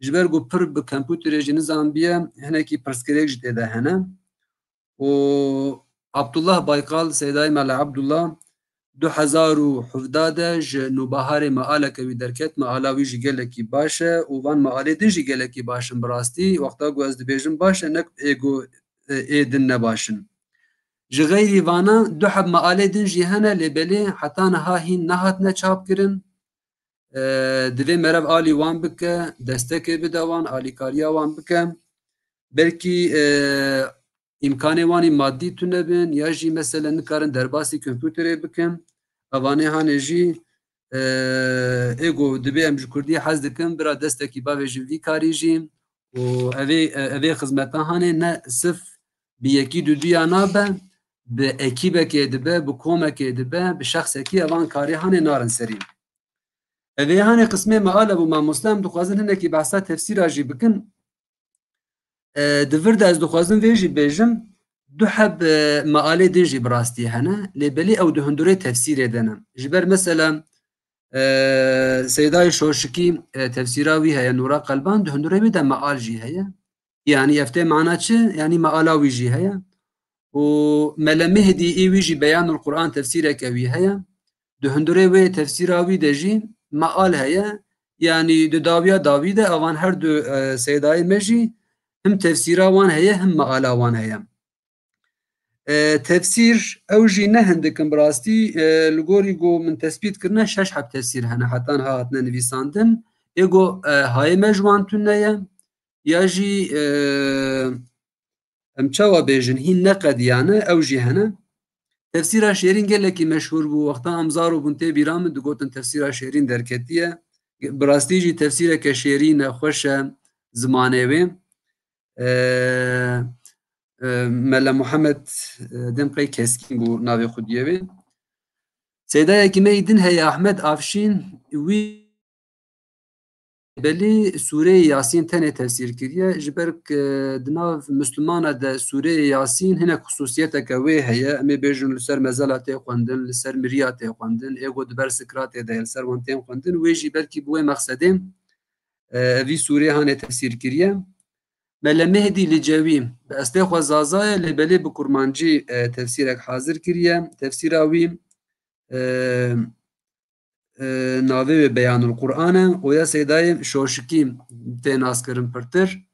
ji ber ku pir bi kompûterê jî nizanbiye, hinekî pirsgirêk jî tê de hene. Û Abdullah Baykal, Seydayê Mela Abdullah, du hezar û hevdeh de ji Nûbaharê mealeke wî derket, meala wî jî gelekî baş e û van mealê din jî gelekî baş in bi rastî. Wexta ku ez dibêjim baş e, ne ê ku, e, ê din ne baş in. Ji xeyrî vana du heb mealê din jî hene, lê belê heta niha hîn nehatine çapkirin. E, divê meriv alî wan bike, destekê bide wan, alîkariya wan bike. Belkî, e, îmkanê wan î madî tune bin, ya jî mesela nikarin derbasî kompûterê bikin. Evanê hanê jî, e, ê ku dibê em ji kurdî hez dikin, bira destekî bavêjin vî karî jî. Û evê, e, evê xizmeta hanê ne sif bi yekî du duya nabe, bi ekîbekê dibe, bi komekê dibe, bi şexsekî evan karê hanê narin serî. Evê hanê qismê meal e bû mamoste, em dixwazin hinekî behsa tefsîra jî bikin. E, di vir de ez dixwazim vê jî bêjim, du heb, e, mealê din jî bi rastî hene, lê belê ew di hundurê tefsîrê de ne. Ji ber mesela, e, Seydayê Şoşikî, e, tefsîra wî heye, Nûra Qelban, di hundurê wî de meal jî heye. Yanî ev tê mana çi? Yanî meala wî jî heye. Û Mele Mihdî, ê wî jî Beyanul Quran tefsîreke wî heye. Di hundurê wê tefsîra wî de jî meal heye. Yanî di dawiya dawî de evan her du, e, seydayê me jî him tefsîra wan heye, him meala wan heye. E, tefsîr, ew jî ne hindik in bi rastî, e, li gorî ku min tespît kirine, şeş heb tefsîr hene, heta niha hatine nivîsandin. Ê ku, e, hayê me ji wan tune ye, ya jî, e, em çawa bêjin, hîn neqediyane, ew jî hene. Tefsîra Şêrîn gelekî meşhûr bû. Wexta em zaro bûn tê bîra min, digotin tefsîra Şêrîn derketiye. Bi rastî jî tefsîreke şêrîn e, xweş e zimanê wê. E, e, Mele Muhammed, e, Demqey Keskîn bû navê xwediyê wê. Seydayekî me yî din heye, Ahmed Afşîn, wî belê Sûreyê Yasîn tenê tefsîr kiriye. Ji ber ku di nav Mislimana de Sûreyê Yasîn hinek xisûsiyeteke wê heye. Em ê bêjin li ser mezela tê xwendin, li ser miriya tê xwendin, ê ku di ber Sikratê de ye, li ser wan tên xwendin. Wê jî belkî bi wê mexsedê, e, vî sûrê hanê tefsîr kiriye. Mele Mehdî Licewî, bi estê xwe Zaza ye, lê belê bi kurmancî, e, tefsîrek hazir kiriye. Tefsîra wî, e, e, navê wê Beyanul Quran e. Oya Seydayê Şoşikî tê naskirin pirtir.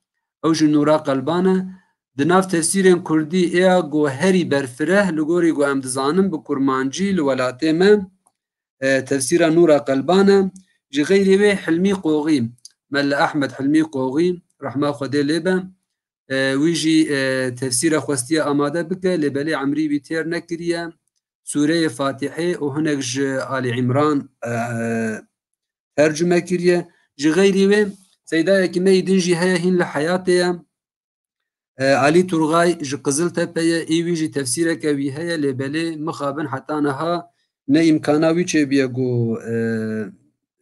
Ew jî Nûra Qelban e. Di nav tefsîrên kurdî ê ya ku herî berfireh, li gorî ku em dizanin, bi kurmancî li welatê me, e, tefsîra Nûra Qelban e. Ji xeyrê wê Hilmî Qoxî, Mele Ehmed Hilmî Qoxî, rehma Xwedê lê be, e, wî jî, e, tefsîra xwestiye amade bike, lê belê emrî wî têr nekiriye. Sûreyê Fatîhê û hinek ji Alî Îmran, e, tercume kiriye. Ji xeyrî wê, seydayekî me yî din jî heye, hîn li heyatê ye. E, Alî Turxay ji Qiziltepe ye, ê wî jî tefsîreke wî heye, lê belê mixabin heta niha ne îmkana wî çêbûye ku, e,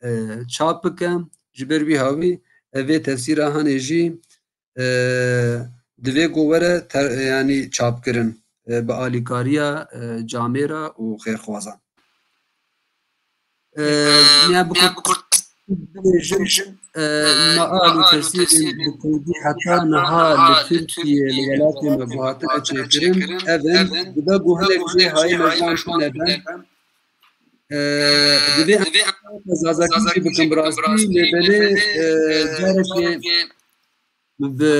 e, çap bike. Ji ber wî hawî, e, vê tefsîra hanê jî, e, divê ku were ter-, yanî çapkirin, e, bi alîkariya, e, camêra û xêrxwazan. E, ya bi kurt bibêjim, e, meal û tefsîrên bi kurdî heta niha li Tirkiyê, li welatê me ku hatine çêkirin, ev in, dibe ku hinek jê hayê me ji wan tune be. E, divê em zazakî jî bikin bi rastî, lê belê, e, carekê bi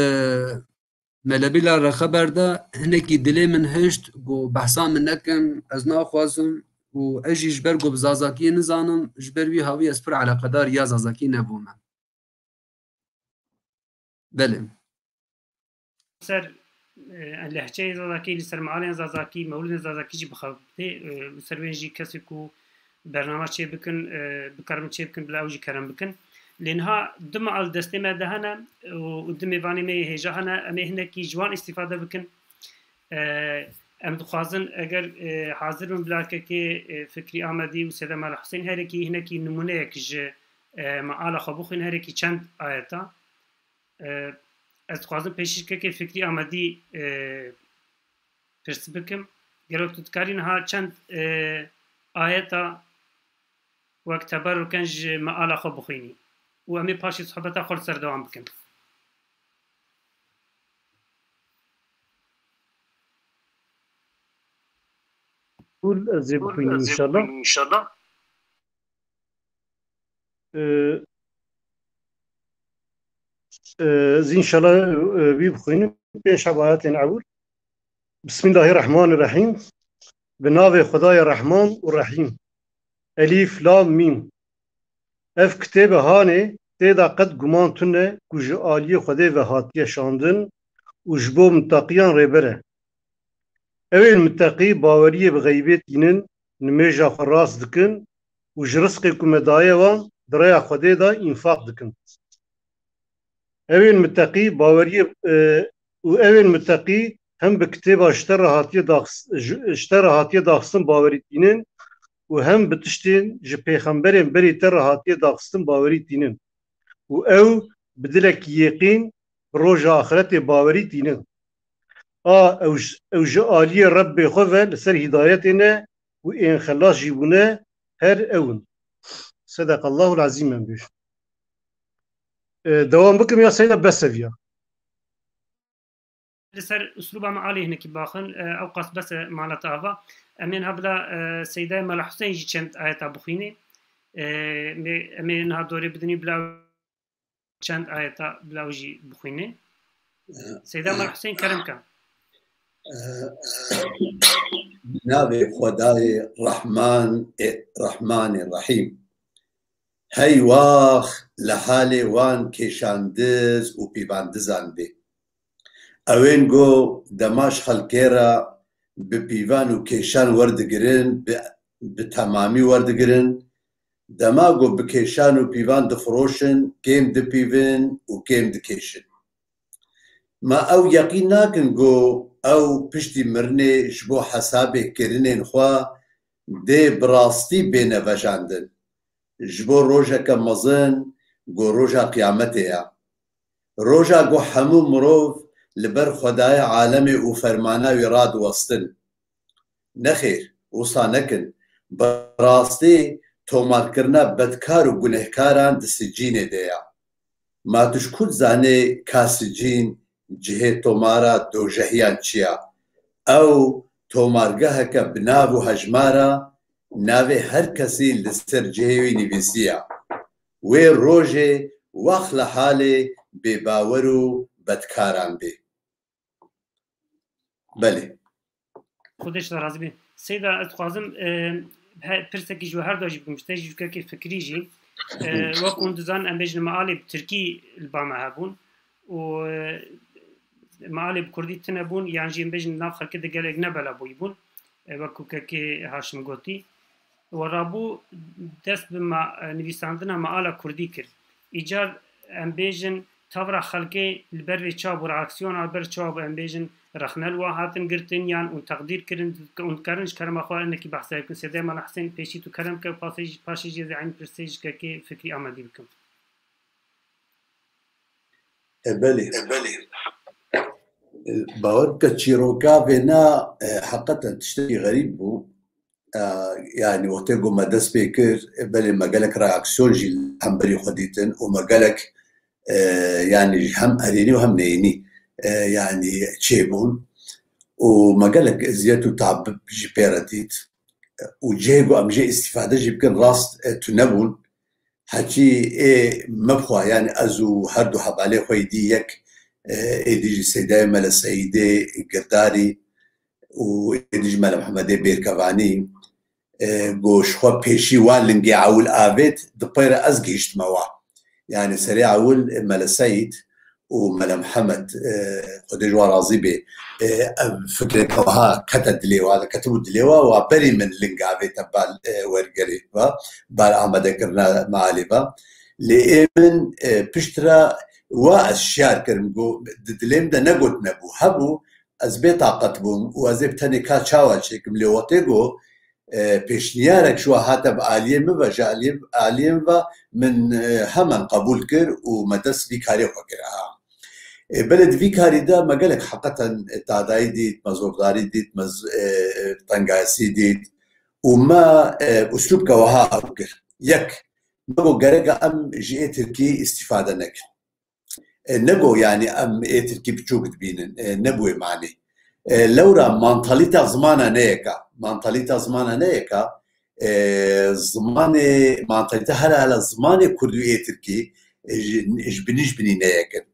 Mele Bilal re xeber da, hinekî dilê min hişt, got, behsa min nekin, ez naxwazim û ez jî ji ber ku bi zazakiyê nizanim, ji ber wî hawî ez pir eleqedar ya zazakî nebûme. Belê. Ser, e, lehçeyê zazakî, li ser mealên zazakî, mewlidên zazakî jî bixebitê, e, li ser wê jî kesê ku bernama çêbikin, e, bikarin çêbikin, bila ew jî kerem bikin. Lê niha du mal destê me de hene û, û du mêvanê me yê hêja hene, em ê hinekî ji wan îstîfade bikin. E, em dixwazin eger, e, hazir bin bila kekê, e, Fikrî Amedî û Seyda Mala Husên herekî hinekî nimûneyek ji, e, meala xwe bixwîn, herekî çend ayeta. E, ez dixwazim pêşî kekê Fikrî Amedî, e, pirs bikim. Gelo tu dikarî niha çend, e, ayeta wek teberuken ji meala xwe bixwînî û em ê paşê sohbeta xwe li ser dewam bikin. Qul ez ê bixwînim înşallah. Ee, e, ez înşallah, e, wî bixwînim. Pênc heb ayetên ewil. Bismillahirrahmanirrahîm. Bi navê Xwedayê Rehman û Rehîm. Elîf Lam Mîm. Ev kitêbe hanê tê de qet guman tune ku ji aliyê Xwedê ve hatiye şandin û ji bo miteqiyan rêber e. Ew ên miteqî baweriyê bi xeybê tînin, nimêja xwe rast dikin û ji rizqê ku me daye wan di rêya Xwedê de înfaq dikin. Ew ên miteqî baweriyê, e, û ew ên miteqî hem bi kitêba ji te re hatiye daxis-, ji, ji te re hatiye daxistin bawerî tînin û hem bi tiştên ji pêxemberên berî te re hatiye daxistin bawerî tînin û ew bi dilekî yêqîn bi roja axretê bawerî tînin. A ew ji, ew ji aliyê Rebbê xwe ve li ser hîdayetê ne û ên xelas jî bûne her ew in. Sedeqallahul Ezîm em bêjin. E, dewam bikim ya Seyda bes e viya? Li ser uslûba me alî hinekî baxin, e, ew qas bes e mala te ava. Em ên hebla, e, Seydayê Mela Husên jî çend ayeta bixwînê. E, em ê, em ê niha dorê bidinî bila çend ayeta bila ew jî bixwînê. Seyda Mela Husên kerem ke. Navê Xwedayê Rehman ê, Rehmanê Rehîm. Hey wax li halê wan kêşandiz û pîvandizan bê. Ewên go dema ji xelkê re bi pîvan û kêşan werdigirin, bi, bi temamî werdigirin, dema go bi kêşan û pîvan difiroşin, kêm dipîvin û kêm dikêşin. Ma ew yeqîn nakin go ew piştî mirinê ji bo hesabê kirinên xwe dê bi rastî bêne vejandin, ji bo rojeke mezin go roja qiyametê ye. Roja ku hemû mirov li ber Xwedayê alemê û fermana wî radiwestin. Nexêr, wisa nekin. Bi rastî tomarkirina bedkar û gunehkaran di sicînê de ye. Ma tu ji ku dizanê ka sicîn cihê tomara dojehiyan çi ye? Ew tomargeheke bi nav û hejmar e, navê her kesî li ser cihê wî nivîsiye. Wê rojê wext li halê bêbawer û bedkaran bê. Belê. Xwedê ji te razî be. Seyda, ez dixwazim, e, he-, pirsekî ji we her du jî bikim, ji te jî, ji kekê Fikrî jî. E, wek hûn dizanin, em bêjin mealê bi tirkî li ba me hebûn û, e, mealê bi kurdî tune bûn, yan jî em bêjin nav xelkê de gelek ne bela bûyî bûn. E, wek ku kekê Haşim gotî. We rabû dest bi ma-, nivîsandina meala kurdî kir. Îcar em bêjin tevra xelkê li ber vê çawa bû, reaksiyona li ber çawa bû, em bêjin rexne li wan hatin girtin yan hûn teqdîr kirin, hûn dikarin ji kerema xwe hinekî behsa bikin. Sêdê Mela Husên, pêşî tu kerem ke, pasê jî, paşê jî ez ê eynî pirsê ji kekê Fikrî Amedî bikim. E, belê. E, belê. E, bawer bike, çîroka vêna, e, heqeten tiştekî xerîb bû. E, yanî wextê ku me dest pê kir, e, belê me gelek reaksiyon jî li hemberî xwe dîtin û me gelek, e, yanî hem erênî û hem neyînî, e, yanî çêbûn û me gelek eziyet û tab jî pê re dît. Û cihê ku em jê îstîfade jî bikin rast, e, tune bûn. Heçî ê me bi xwe, yanî ez û her du hevalê xwe yê dî yek, e, êdî jî Seydayê Mele Seîdê Girdarî û êdî jî Mele Mihemedê Bêrkevanî, e, ku ji xwe pêşî wan lingê ewil avêt, di pê re ez gihîştime wa. Yanî serê ewil, e, Mele Seîd û Mele Mihemed, e, Xwedê ji wan razî bê, e, ev fikreke wiha kete dilê wa, ketibû dilê wa, wa berî min linga vê te bal, e, wergerê va, bal amadekirina mealê va. Lê ê min, e, piştre wa ez şiyar kirim, got, di dilê min de negot nebû, hebû, ez bê taqet bûm û ez ê bi tenê ka çawa çêkim, lê wextê got, e, pêşniyarek ji we hate bi aliyê min ve, ji aliyê, aliyê min ve min, e, hemen qebûl kir û me dest vî karê xwe kir. Ha. E, belê di vî karî de me gelek heqeten, e, tadayî dît, me zordarî dît, me z-, e, e, tengayesî dît û me, e, uslûbke wiha ew kir. Yek, me got gerek e em ji ê tirkî îstîfade nekin. E, nego, yani, em ê tirkî biçûk dibînin. E, ne bi wê manê. E, lewra mantalîta zimana ne yek e. Mantalîta zimana ne yek e. E, zimanê, mantalîta hele hele zimanê kurdî û ê tirkî, e, ji, ji binî ji binî ne yek in.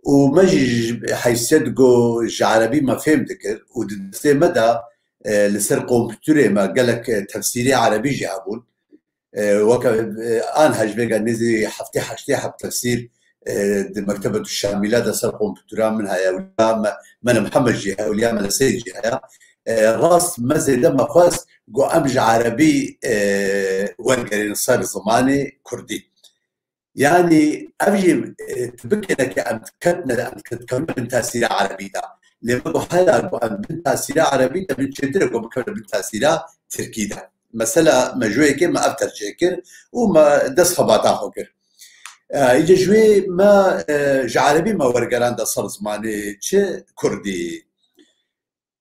Û me jî ji heysiyet ku ji erebî me fêm dikir û di destê me de, e, li ser kompûterê me gelek, e, tefsîrê erebî jî hebûn. E, weke, e, an hejmêga nêzî heftê heştê heb tefsîr, e, di Mektebetû Şamîla de ser kompûtera min heye, ewliya me, Mele Mihemed jî heye, ewliya Mele Seyîd jî heye. E, rast me zêde me xwest ku em ji erebî, e, wergerên ser zimanê kurdî. Yanî ev jî, e, tu bikêne ke em diketine, em diketine bin tesîra erebî de. Lê me got hela ku em bin tesîra erebî de, min çêtir e ku bikevine bin tesîra tirkî de. Mesela me ji wê yekê me ev tercih kir û me dest xebata xwe kir. E, îca ji wê me, e, ji erebî me wergeranda ser zimanê çi kurdî.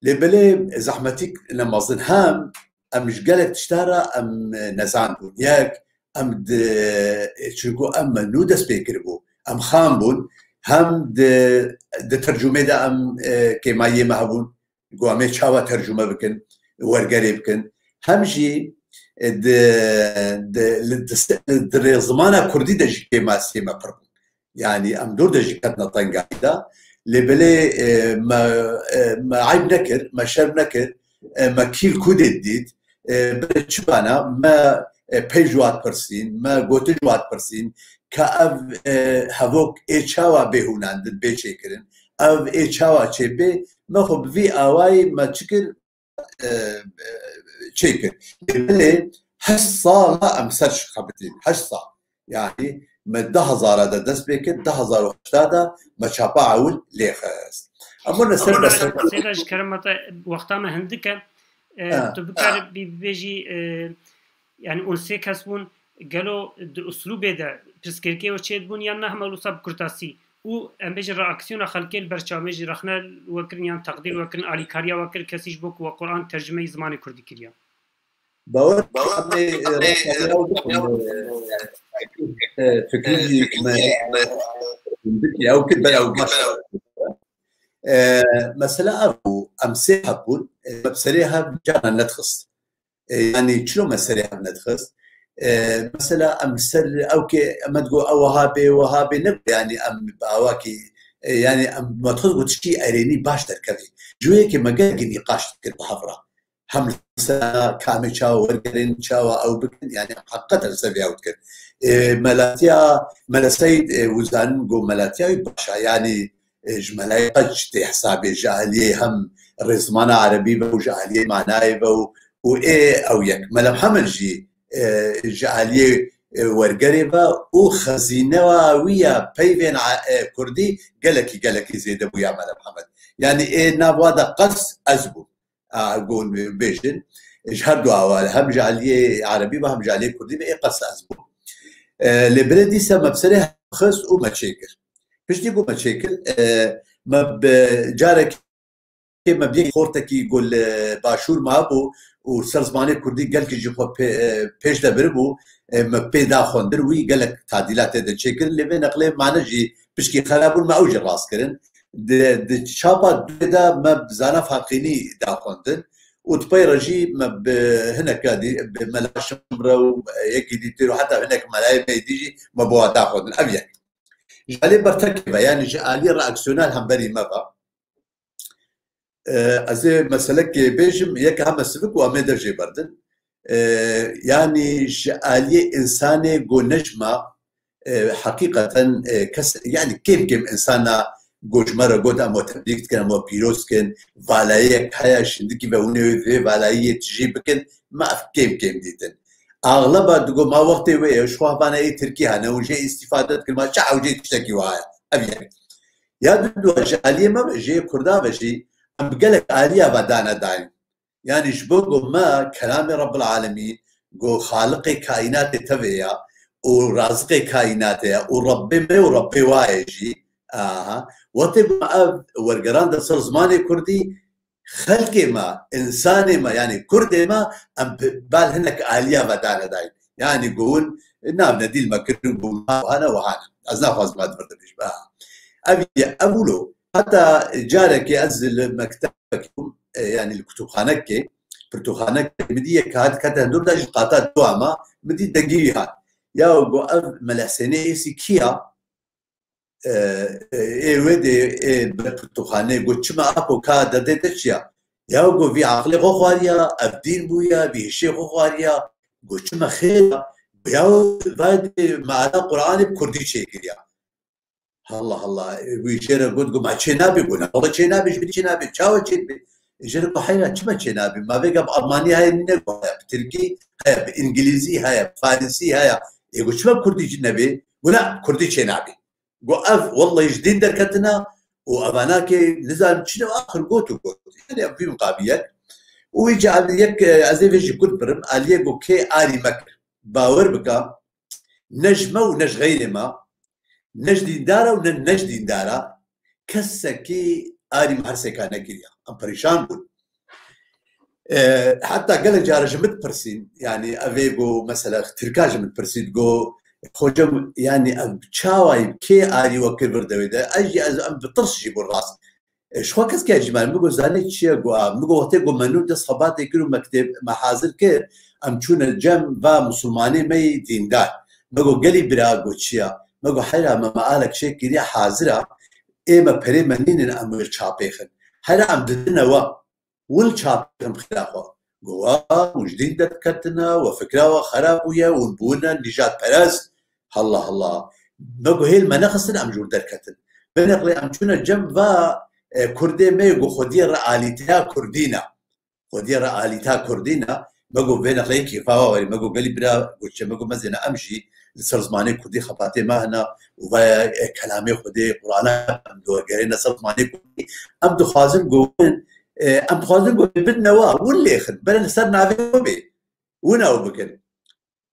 Lê belê zehmetîk ne mezin hem em ji gelek tişta re em nezan bûn. Yek, em di, çunku em me nû dest pê kiribû. Em xam bûn, hem di, di tercumê de em, e, kêmayiyê me hebûn. Ku em ê çawa tercume bikin, wergerê bikin. Hem jî, e, di, di, li, di, di rêzimana kurdî de jî kêmasiyê me pir bûn. Yanî em dûr de jî ketine tengayî de. Lê belê, e, me, e, me eyb nekir, me şerm nekir, e, me kîl kûdê dît, e, belê çi bana me, e, pey ji wan pirsîn, me gotin ji wan pirsîn, ka ev, e, hevok ê çawa bê hûnandin, bê çêkirin, ev ê çawa çêbê, me xwe bi vî awayî me çi kir, e, e, çêkir. Lê belê heşt sala em ser şixebitîn. Heşt sal. Yanî me du hezara de dest pê kir, du hezar û heşta de me çapa ewil lê xist. Em bûne ser Ama beser. Seyda, ji kerema te, wexta me hindik e, e, Ha. tu bikaribî bibêjî, e, yani hûn sê kes bûn, gelo di uslûbê de pirsgirêkê we çêdibûn yan na hema wisa bi kurtasî? Û em bêjin reaksiyona xelkê li ber çawa, em bêjin rexne we kirin yan teqdîr we kirin, alîkariya we kir, kesî ji bo ku we Quran tercumeyî zimanê kurdî kiriya? Bawer, bawer, em ê, e, rexne we bikin, e, e, fikrî jî me, e, bikî, ew kir, bela ew baş. E, mesela ev bû, em sê heb bûn, e, me bi serê hev carna nedixist. E, yanî çilo me serê hev nedixist? E, mesela em ser ew ke em digo ew wiha bê, wiha bê, ne, yanî em bi awakî, e, yanî em me dixist ku tiştî erênî baş derkevî. Ji wê yekê me gelekî nîqaş dikir bi hev re. Hem li ser ka em ê çawa wergerên, çawa ew bikin, yanî em heqîqeten li ser vê ew dikir. E, melatiya, Mele Seyîd, e, wizanin ku melatiya wî baş e, yanî e, ji melayê qeç tê hesabê, ji aliyê hem rêzimana erebî ve û ji aliyê manayê ve û, û ê ew yek. Mele Mihemed jî, e, ji aliyê, e, wergerê ve û xezînewa wî ya peyvên a-, e, kurdî gelekî, gelekî zêde bû ya Mele Mihemed. Yanî ê nav wa de qels ez bûm. A, gon bêjin, ji her du awa, hem ji aliyê erebî ve hem ji aliyê kurdî ve ê qels ez bûm. E, lê belê dîsa me bi serê xist û me çêkir. Piştî ku me çêkir, e, me bi carekê me bi yek xortekî ku li başûr mabû û ser zimanê kurdî gelkî jî xwe pê-, e, pêş de biribû, e, me pê da xwendin, wî gelek tadîlat tê de çêkirin, lê vê neqlê mane jî pişkî xera bûn, me ew jî rast kirin. Di, di çapa duyê de me bi Zana Faqînî da xwendin û di pey re jî me bi hineka dî, bi Mela Şimre û yekî dîtir û heta hinek melayê me dî jî me bi wan da xwendin. Ev yek. Ji alî bertekê ve, yanî ji alî reaksiyonel hemberî me ve, e, ez ê meselekê bêjim, yek heme sivik û em ê dev jê berdin. E, yanî ji aliyê însanê ku ne ji me, E, heqîqeten, e, kes, yani kêm kêm insana go ji me re got, em we tebrîk dikin, em we pîroz dikin, valayiyek heye, şindikî ve hûn ê vê valayiyê tijî bikin, me ev kêm kêm dîtin. Axleba digo ma wextê wê ye, ji xwe vana ê Tirkî hene, hûn jê îstîfade dikin, ma çi ewcê tiştekî waya. Ev yek. Ya dudua ji aliyê me ve, jê Kurda ve jî, em bi gelek aliya ve dane dayîn. Yani ji bo ku me kelamê Rabbil Alemîn, ku Xaliqê kaînatê tevê ya û Raziqê kaînatê ya û Rabbê me û Rabbê wa ye jî, aha, wextê ku me ev wergeran de ser zimanê Kurdî, xelkê me, insanê me, yani Kurdê me, em bi bal hinek aliya ve dane dayîn. Yani ku hûn navne dîl me kirin ku hane û hane. Ez naxwazim me di vir de bêjim. Aha. Ev ye, ev wilo. Heta carekê ez li mektebekê bûm, e, yani li kutubxanekê, pirtûkxanekê, min dî yek hat kete hundir de ji qata duwa me, min dî dengî wî hat. Ya go ev Mela Hüseyinê Êsî kî ya? E, e, ê wê dê, ê ber pirtûkxanê, go çima apo ka dedê te çi ya? Ya go vî aqilê xwe xwariya, ev dîn bûya, vî hişê xwe xwariya, go çima xêr ya? Ya vay dê me ala Qur'anê bi Kurdî çêkiriya. Allah Allah. Wî jê re got, got, ma çê nabê, got, wele çê nabê, ji bilî çê nabê, çawa çê dibê? Jê re got, heyra, çima çê nabê? Ma vêga bi Almanî heye, nîne got, heye bi Tirkî, heye bi Îngilîzî, heye bi Farisî, heye. Ê got, çima Kurdî jî nebê? Got, na, Kurdî çê nabê. Got, ev, wellahî ji dîn derketina û evanakê, nizanim çi ne, axir got û got. Yani, ev vî miqabî yek. Û wî ca yek, ez ê vê jî kurt birim, aliyê got, kê arî me kir. Bawer bika, ne ji me û ne ji xeyrê me, ne ji dîndara û ne, ne ji dîndara, kesekî arî me her sêka nekiriya. Em perîşan bûn. E, heta gelek cara ji min dipirsîn, yani evê go mesela Tirka ji min dipirsîn, go, hocam, yani ev çawayî kê arî we kir vir dewê de, ez jî ez em bi tirs jî bûn rast. E, ji xwe kes ke ji me, min got, zanî çi ye? Got, a, min got, wextê got me nû dest xebatê kir û mekteb me hazir kir, em çûne cem va misilmanê me yî dîndar. Me got, gelî bira, got, çi ya? Me got, heyra me, me alek çêkiriye hazir a, ê me perê me nînin, em wê çapê xin. Heyra em didine we, win çapê xin bi xêra xwe. Got, wa, hûn ji dîn derketine, we fikra we xera bûye, hûn bûne nîjadperest. Allah Allah. Me got, hêl me nexistin, em jûr derketin. Bineqlê em çûne cem va, e, Kurdê me yê got xwediyê re alîteya Kurdî ne. Xwediyê re alîteya Kurdî ne. Me got, vê neqleyê kêfa wa werî. Me got, gelî bira, got, çi? Me got, mezêne em jî li ser zimanê Kurdî xebatê me hene û vaya, e, kelamê Xwedê, Qur'ana em diwergerêne ser zimanê Kurdî. Em dixwazin got, e, em dixwazin got, bin newa, win lêxin, bere li ser navê xwe bê. Wina ew bikin.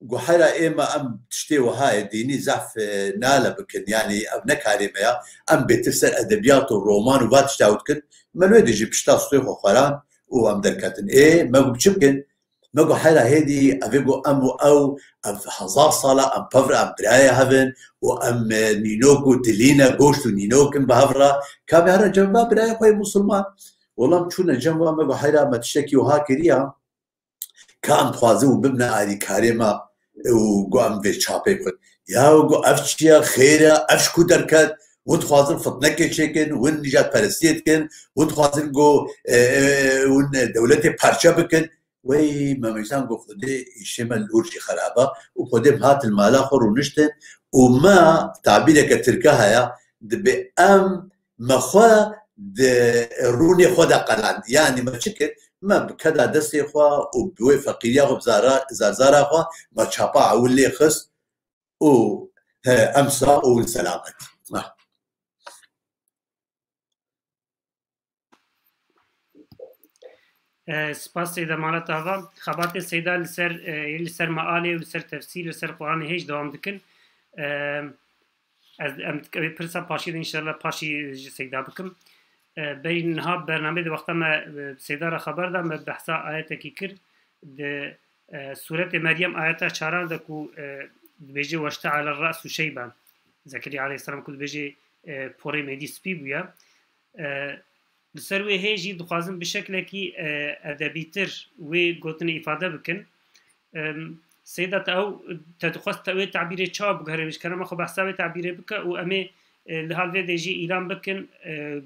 Got, heyra ê me em tiştê wiha ye, dînî zehf, e, nale bikin, yanî ev ne karê me ya. Em bêtir ser edebiyat û roman û va tişta ew dikin. Me wê de jî pişta stûyê xwe xweran û em derketin. Ê, me got, çi bikin? Me got, heyra hêdî, ev ê got em û ew, ev hezar sala em pevre em birayê hev in û em, e, nînok û dilî ne, goşt û nînok in bi hev re. Ka me here cem va birayê xwe yê musulman. Wela em çûne cem wa, me got, heyra me tiştekî wiha kiriya. Ka em dixwazin û bibine alîkarê me û got em vê çapê bixin. Ya got ev çi ye, xêr e, ev ji ku derket? Hûn dixwazin fitnekê çêkin, hûn nîjadperestiyê dikin, hûn dixwazin got, e, e, hûn dewletê parçe bikin. Wey, me meysan got, Xwedê îşê me li hûr jî xerab e û Xwedê em hatin mala xwe rûniştin û me tabîreke tirka heye, dibê em me xwe di rûnê xwe de qeland. Yanî me çi kir? Me bi keda destê xwe û bi wê feqîriya xwe, bi zara-, zarzara xwe me çapa ewil lê xist û he, em sax û selamet. Ah. E, spas Seyda Malet Ava. Xebatê Seyda li ser, e, li ser mealê û li ser tefsîr, li ser Quranê hêj dewam dikin. E, ez, em, ev pirsa paşî de înşallah paşî ji Seyda bikim. E, berî niha bernameyê de wexta me, e, Seyda re xeber da, me behsa ayetekî kir. Di, e, Sûretê Meryem ayeta çaran de ku, e, dibêje, "Weşte'ale re'su şeyben." Zekeriya aleyhisselam ku dibêje, e, porê mêdî spî bûye. E, Li ser wê hê jî dixwazim bi şeklekî, e, edebîtir wê gotinê îfade bikin. Em, Seyda, te ew, te dixwest te wê tabîrê çawa biguherî, ji kerema xwe behsa wê tabîrê bike û em ê, e, li hal vê de jî îlan bikin, e,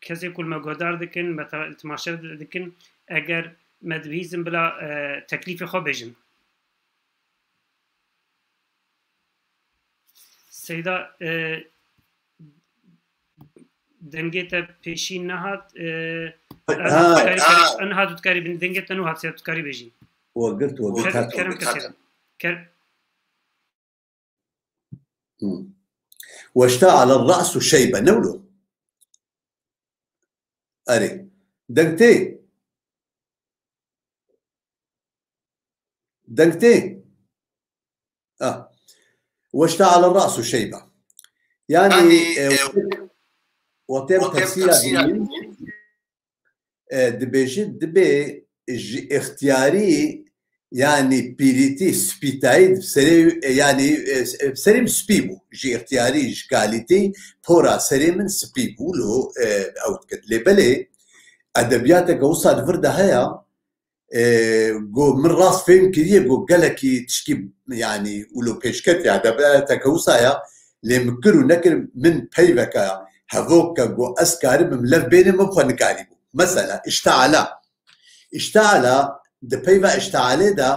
kesê ku li me guhdar dikin, me te-, temaşe dikin, eger me dibihîzin bila, e, teklîfê xwe bêjin. Seyda, e, dengê te pêşî nehat, e, Ha, niha tu dikarî, ha. Niha tu dikarî bin dengê te nû hat, Seyda, tu dikarî bêjî. We girt, we girt, Kerem, hat, we Kerem girt, Seyda. Ker- Hmm. واشتعل الرأس شيبة. Ne wilo? Erê. Deng tê. Deng tê. Ah. واشتعل الرأس شيبة. Yani, e, wextê em tefsîra dînin, e, dibêjin, dibê ji îxtiyarî, yani pîrîtî, spîtayî serê, e, yani, e, serê min spî bû. Ji îxtiyarî, ji kalîtî, pora serê min spî bû. Lo, e, ew dikir. Lê belê, edebiyateke wisa di vir de heye, e, go min rast fêm kiriye, go gelekî tişkî, yani, wilo pêşketiye, edebiyateke wisa ya, lê min kir û nekir, min peyveke hevok ke, go ez karim min lev bênim, min xwe nikarîbû. Mesela, işteala. İşteala, di peyva iştealê de,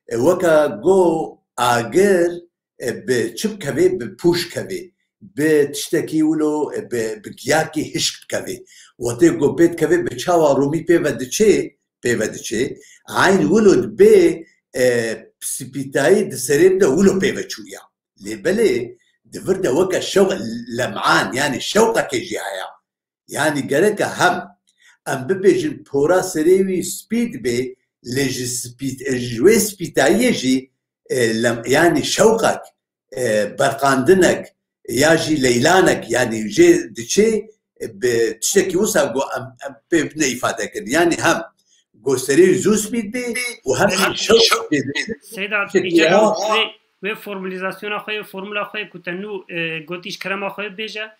e, weke go agir, e, bi çi bikevê, bi pûş kevê, bi tiştekî wilo, e, bi, bi giyakî hişk bikevê. Wextê go pê dikevê, bi çawa rûmî pê ve diçê, pê ve diçê, eyn wilo dibê, e, spîtayî di serê de wilo pê ve çûya. Lê belê di vir de weke şew-, lem'an, yani şewqekê jî heye. Yani gereke hem em bibêjin pora serê wî spî dibe, lê ji spî, ji wê spîtayiyê jî, e, lem-, yani şewqek, e, berqandinek ya jî leylanek, yani jê diçê, e, bi tiştekî wisa go em, em pê bine îfade kirin. Yani hem go serê wî zû spî dibe û hem jî şewq pê dibe. Seyda, tiştekî îcar ya. Wê, wê formulîzasyona xwe, wê formula xwe ku te nû, e, gotî ji kerema xwe bibêje.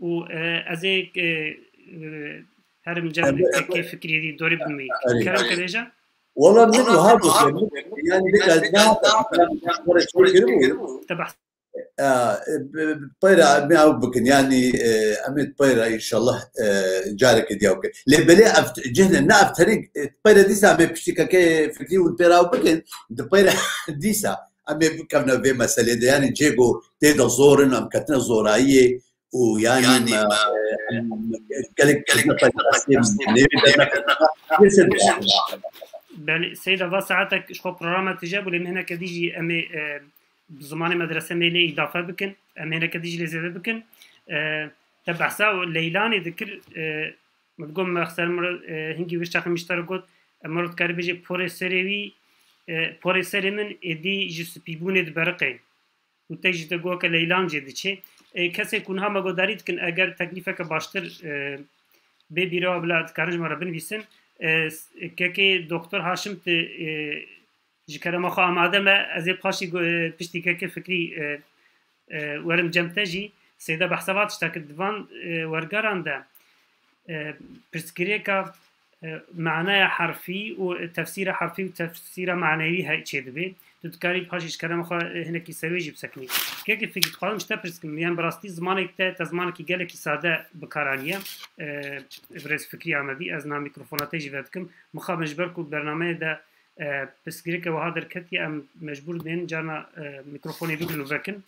û, e, ez ê, e, e, herim cem Em, kekê Fikrî dî dorê bimî. Erê. Kerem ke bêje. Wala min wiha bike, yani bike, ez nahata, ez nahata, ez nahata. Te behs- E, bi, bi, peyra em ê ew bikin, yani, e, em ê peyra inşallah, e, careke diya bikin. Lê belê ev cihne ne ev terî, e, peyra dîsa em ê piştî kekê Fikrî û peyra ew bikin, di peyra dîsa em ê bikevne vê meselê de, yani cê go tê de zor in, em ketine zorayiyê, û yani me, e, em gelek, gelek ne peyvastê nêvê de ne. Belê, Seyda, va saetek ji xwe programa tije bû, lê min hineke dî jî em ê, e, bi zimanê medrese me lê îdafe bikin, em hineke dî jî lê zêde bikin. E, te behsa Leylanê dikir, e, min digot, me ser min re, e, hingî wê çaxê min ji te re got, e, min re dikarî bêjê porê serê wî, e, porê serê min êdî ji spîbûnê diberiqê. û te jî te got ke Leylan jê diçe. E, kesê ku niha me guhdarî dikin, eger teklîfeke baştir, e, bê bîra bila dikarin ji me re binivîsin. E, s-, kekê Doktor Haşim ti, e, ji kerema xwe amade me, ez ê paşî gu-, e, piştî kekê Fikrî, e, e, werim cem te jî. Seyda behsa va tişta kir di van, e, wergeran de, e, pirsgirêka, e, manaya herfî û tefsîra herfî û tefsîra manewî he-, çêdibê. Tu dikarî paşî ji kerema xwe, e, hinekî ser wê jî bisekinî. Kekê Fikrî, dixwazim ji te pirs kim, yan bi rastî zimanek te, te zimanekî gelekî sade bi kar aniye. E, birêz Fikrî Amedî, ez niha mîkrofona te jî vedikim. Mixabin ji ber ku bernameyê de, e, pirsgirêke wiha derketiye, em mecbûr dibên carna, e, mîkrofonê bigrin û vekin.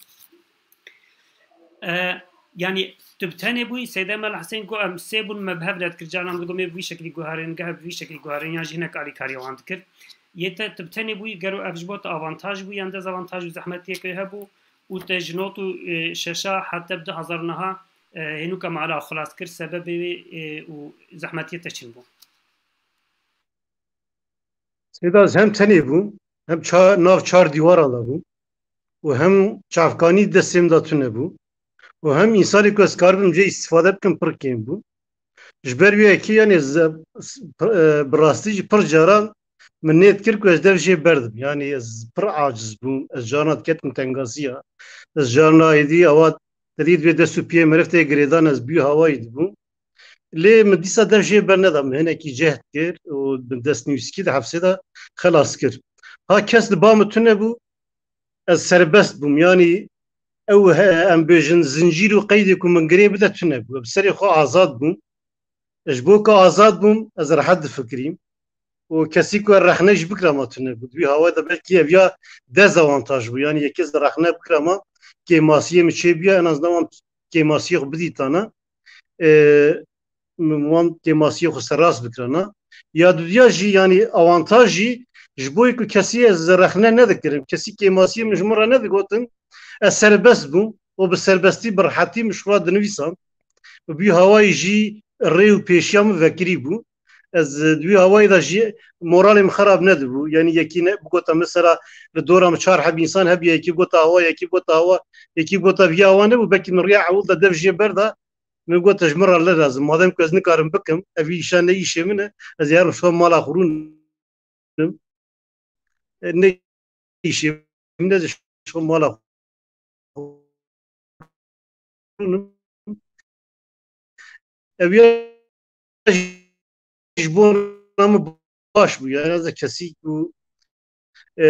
E, yanî tu bi tenê bûyî, Seyda Mela Husên got, em sê bûn, me bi hev nedikir, carna min digot, me bi vî şeklî guherên, geh bi vî şeklî guherên, yan jî hinek alîkariya wan dikir. Yê te tu bi tenê bûyî, gero ev ji bo te avantaj bû, yan dezavantaj û zehmetiyeke hebû û te ji not û, e, şeşa heta bi du hezar û neha, e, hênûka mala xilas kir, sebebê wê, e, û zehmetiyê te çin bû? Seyda, ez hem tenê bûm, hem ça-, nav çar dîwara de bûm û hem çavkanî destê min de tune bû û hem însanê ku ez karibim jê îstîfade bikim pir kêm bû. Ji ber wê yekê, yanî, ez, e, bi rastî jî pir caran min nêt kir ku ez dev jê berdim. Yanî ez pir aciz bûm, ez carna diketim tengaziya. Ez carna êdî awa te dî divê dest û piyê meriv tê girêdan, ez bî hawayî dibûm. Lê min dîsa dev jê berneda, min hinekî cehd kir û min destnivîskî di hefsê de xelas kir. Ha kes li ba min tune bû, ez serbest bûm. Yanî ew he-, em bêjin zincîr û qeydê ku min girê bide tune bû. Bi serê xwe azad bûm. Ji bo ku azad bûm, ez rehet difikirîm. û kesî ku rexne jî bikira ma tune bû. Di wî hawayê de belkî ev ya dezawantaj bû. Yanî yekê ez rexne bikira ma kêmasiyê min çêbûya, en azından wan kêmasiyê xwe bidîtana. E, min wan kêmasiyê xwe serrast bikirana. Ya dudiya jî, yanî awantaj jî ji bo ku kesî ez rexne nedikirim, kesî kêmasiyê min ji min re nedigotin, ez serbest bûm û bi serbestî, bi rehetî min ji xwe re dinivîsand. Bi wî hawayî jî rê û pêşiya min vekirî bû. Ez, e, di wî hawayî de jî moralê min xerab nedibû. Yanî yekî ne, bigota mesela li dora min çar heb însan hebû, yekî bigota hawa, yekî bigota hawa, yekî bigota viya hawa nebû, belkî min riya ewil de dev jê berda. Min got, "Te ji min re lez lazim. Madem ku ez nikarim bikim, ev îşa ne îşê min e, ez ê herim ji xwe mala xwe rûnim. E, ne îşê min e, ez ji xwe mala xwe rûnim." Ev ya ji bo min baş bû. Yani ez kesî ku, e,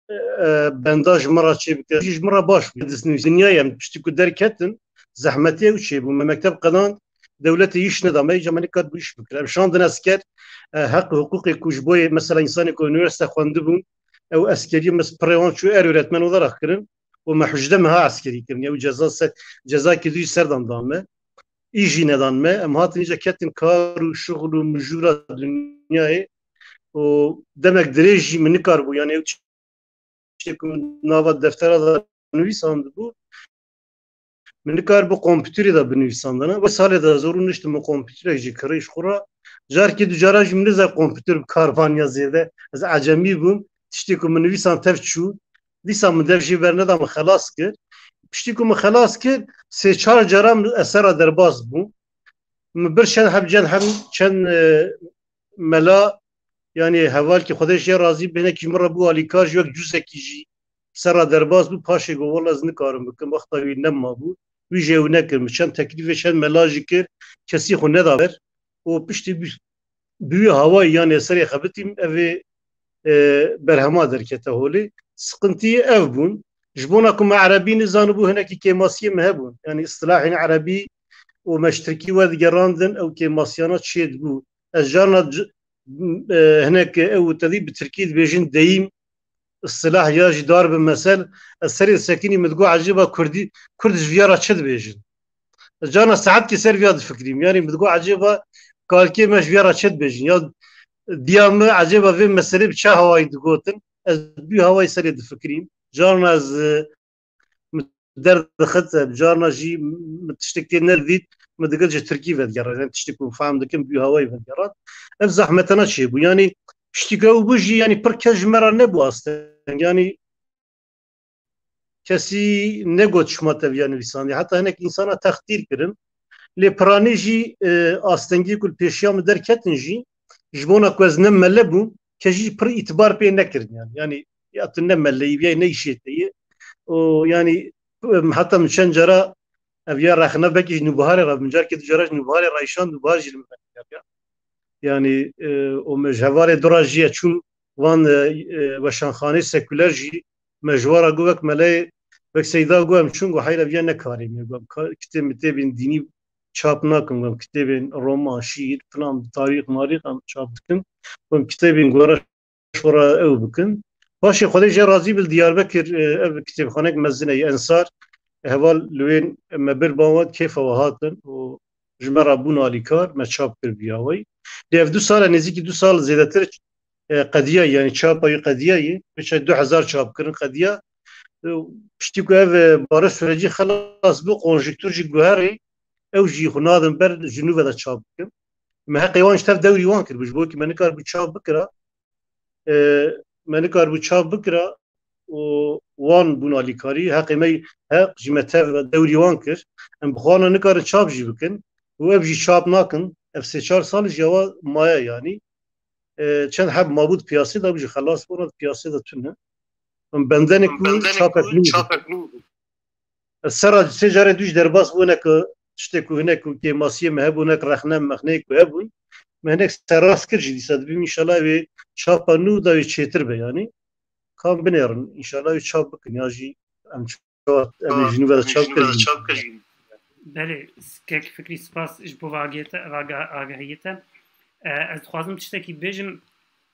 e, benda ji min re çêbike, jî ji min re baş bû. Dinyayê em piştî ku derketin, zehmetê ew çêbû. Me mekteb qedan, dewletê îş neda me, îca me nikar bû îş bikir. Em şandin esker, e, heq û hiqûqê ku ji bo yê, mesela, însanê ku unîversîte xwendibûn, ew eskerî, mes-, pirê wan çû, er öğretmen olarak kirin û me hejde meha eskerî kirin. Ew ceza ser, cezakî dû jî serdan dan me. Îş jî nedan me. Em hatin îca ketin kar û şixul û mijûra dinyayê. Û demek dirêj jî min nikar bû, yani ew tiştê ku min nava deftera de nivîsandibû, min nikar bû kompîterê de binivîsandina. Wê salê de zor û niştim min kompîterek jî kirî ji xwe re. Carkê du cara jî min nizar kompîter bi kar vaniya zêde. Ez ecemî bûm. Tiştê ku min nivîsand tev çû. Dîsa min dev jê berneda, min xelas kir. Piştî ku min xelas kir, sê çar cara min esera derbas bû. Min bir çend heb, çend heb, çend, e, mela, yani hevalkî Xwedê jê razî be, hinekî ji min re bû alîkar, ji wek cuzekî jî ser re derbas bû, paşê got, "Wela ez nikarim bikim, wexta wî nema bû." Wî jê ew nekir. Min çend teklîfê çend mela jî kir, kesî xwe neda ber. Û piştî bi, bi wî hawayî, yani serê xebitîm, ev ê, e, berhema derkete holê. Siqintî ev bûn. Ji bona ku me erebî nizanibû, hinekî kêmasiyê me hebûn. Yani istilahên erebî û me ji tirkî werdigerandin, ew kêmasiyana çêdibû. Ez carna c-, e, hinek ew tedî bi tirkî dibêjin deyîm, istilah ya jî darb mesel, ez serê sekinî, min digot, "Ecêba kurdî, kurd ji viya re çi dibêjin?" Ez carna saetkî ser viya difikirîm. Yani min digot, "Ecêba kalkê me ji viya re çi dibêjin?" Ya diya min, "Ecêba vê meselê bi çi hawayî digotin?" Ez bi hawayî serê difikirîm. Carna ez, e, min derdixist, carna jî min tiştek tê nedît, min digel ji tirkî vedigerat. Yani tiştek ku fehm dikim, bi hawayî vedigerat. Ev zehmetana çêbû. Yani piştî ku ew bû jî, yani pir kes ji me re nebû asteng. Yani kesî negot şima tev ya nivîsandî. Heta hinek însana textîr kirin. Lê piranî jî, e, astengî ku li pêşiya min derketin jî, ji bona ku ez ne mele bûm, kes jî pir îtibar pê nekirin yani. Yani ya tu ne mele yî, ya ne îşê te ye. Û yani, em, heta min çend cara ev ya rexne belkî ji Nûbiharê re, min carkê du cara ji Nûbiharê re îşand, Nûbihar jî li min vedigerya. Yani, e, û me ji hevalê dora jî ye çûn van, e, e, weşanxanê sekuler jî, me ji wa re got, wek meleyê, wek Seyda got, em çûn, got, "Heyr, ev ya ne karê me." Got, "Em ka-, kitêb mitêbên dînî çap nakin." Got, "Em kitêbên roman, şîîr, filan, tarîx, marîx em çap dikin." Got, "Em kitêbên gore ji xwe re ew bikin." Paşê Xwedê jê razî bil Diyarbekir, e, ev kitêbxanek mezin e, Ensar, heval li wên me bir ban we kêfa we hatin û ji me re bûn alîkar, me çap kir bi awayî. Lê ev du sal e, nêzîkî du sal zêdetir, e, qediyayî, yani çapa wî qediyayî, pêşa du hezar çap kirin qediya. E, piştî ku ev, e, barê sürecî xelas bû, konjuktur jî guherî, ew jî xwe nadin ber ji nû ve de çap bikin. Me heqê wan ji tev dewrî wan kiribû, ji bo ku me nikaribû çap bikira. E, me nikaribû çap bikira û wan bûn alîkarî. Heqê me, heq jî me tev dewrî wan kir. Em bi xwe wan re nikarin çap jî bikin û ev jî çap nakin. Ev sê çar sal jî ewa maye yanî. E, çend heb mabû di piyasê de, ew jî xelas bûn, di piyasê de tune. Em bendenek bû, çapek nû bû. Ez ser re sê carê dû jî derbas bû, hinek, tiştê ku hinek ku kêmasiyê me hebû, hinek rexne mexneyê ku hebûn, me hinek serrast kir jî, dîsa dibîm înşallah wê çapa nû da wê çêtir be, yanî. Kam binêrin, înşallah wê çap bikin, ya jî em çawa, em ê ji nû ve de çap bikin. Belê, kek Fikrî, spas ji bo vagiyete, vaga-, agahiyê te. E, ez dixwazim tiştekî bêjim,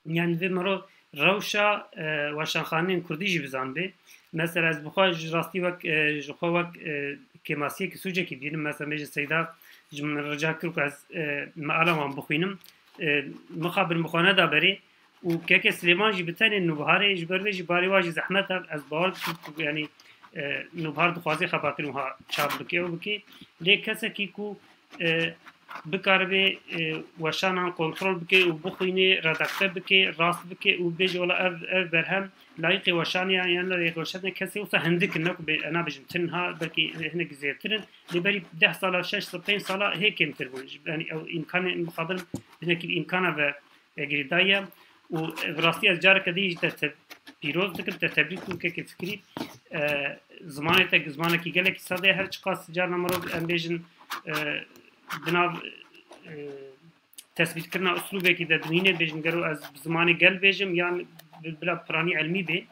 Yani vê mero rewşa, e, weşanxaneyên kurdî jî bizanibê. Mesela ez bi xwe ji rastî wek, e, ji xwe wek, e, kêmasiyekî sûcekî dibînim. Mesela mêjin Seyda ji min rica kir ku ez, e, meala wan bixwînim. E, mixabin bi xwe neda berê. Û keke Silêman jî bi tenê Nûbiharê, ji ber vê jî barê wa jî zehmet e. Ez bawer dikim ku, yanî, e, Nûbihar dixwaze xebatên wiha çap bike û bike. Lê kesekî ku, e, bikaribe, e, weşanan kontrol bike û bixwîne, redakte bike, rast bike û bêje, wela ev, ev berhem layîqê weşanê ye yan ne layîqê weşanê, kesê wisa hindik in, ne ku bê, ez nabêjim tin ha, belkî hinek zêdetir in. Lê berî deh sala, şeş sal, pênc sala hê kêmtir bûn. Yanî ew îmkanê mixabin hinekî bi îmkana ve, e, girêdayî ye. Û, e, bi rastî ez careke din jî te, te pîroz dikim, te tebrîk dikim kekê Fikrî. E, zimanê te zimanekî gelekî sade ye, her çiqas carna mirov, em bêjin, e, di nav, e, tesbîtkirina uslûbekî de dimîne, bêjin gero ez bi zimanê gel bêjim yan bi, bila piranî ilmî bê.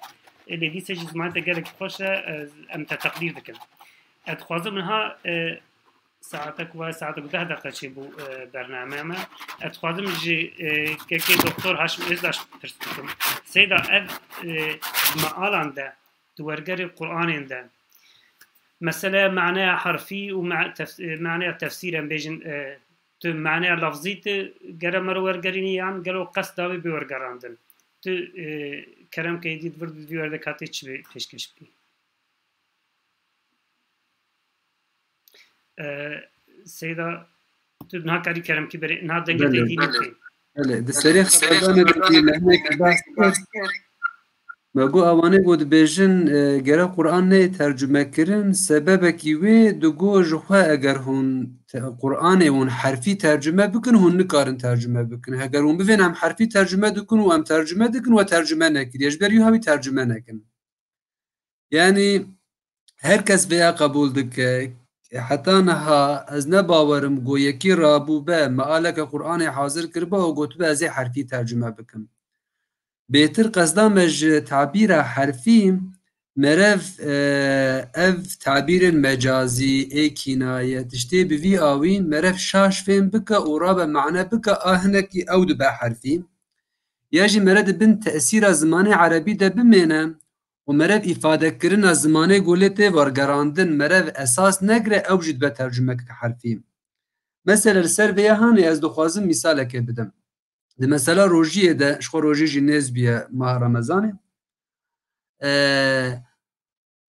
E, lê dîse jî zimanê te gelekî xweş e, ez, em te teqdîr dikin. Ez dixwazim niha, e, saetek we, saetek û deh deqe çêbû, e, bernameya me. Ez dixwazim ji, e, kekê Doktor Haşim Özdaş pirs bikim. Seyda, ev, e, di mealan de, di wergerê Qur'anên de, meseleya maneya harfî û ma-, tef-, e, maneya tefsîr, em bêjin, e, tu maneya lafzî tu gere mero wergerînî yan gelo qesda wê bê wergerandin? Tu, e, kerem ke êdî di vir di vî werdekatê çi bê pêşkêş bikî? E, Seyda, tu niha karî keremkî berê, niha dengê Belê. te dî bikî. Belê, di serê xebatanê de jî me hinekî behs kir. Me got, ewanê ku dibêjin, e, gerek Qur'an neyê tercume kirin, sebebekî wê digo ji xwe eger hûn te-, Qur'anê hûn herfî tercume bikin, hûn nikarin tercume bikin. Heger hûn bivên em herfî tercume dikin û em tercume dikin, we tercume nekiriye. Ji ber wî hawî tercume nekin. Yanî her kes vêya qebûl dike. Heta niha ez ne bawerim ku yekî rabûbe, mealeke Qur'anê hazir kiribe û gotibe ez ê herfî tercume bikim. Bêtir qesda me ji tabîra herfî, merev, e, ev tabîrên mecazî, ê kînaye, tiştê bi vî awî merev şaş fêm bike û rabe mane bike, a hinekî ew dibe herfî. Ya jî mere di bin tesîra zimanê erebî de bimêne û merev îfadekirina zimanê ku lê tê wergerandin, merev esas negire, ew jî dibe tercumeke herfî. Mesele li ser vêya hanê ez dixwazim mîsalekê bidim. Di mesela rojiyê de, ji xwe rojî jî nêz bûye maha Remezanê. E,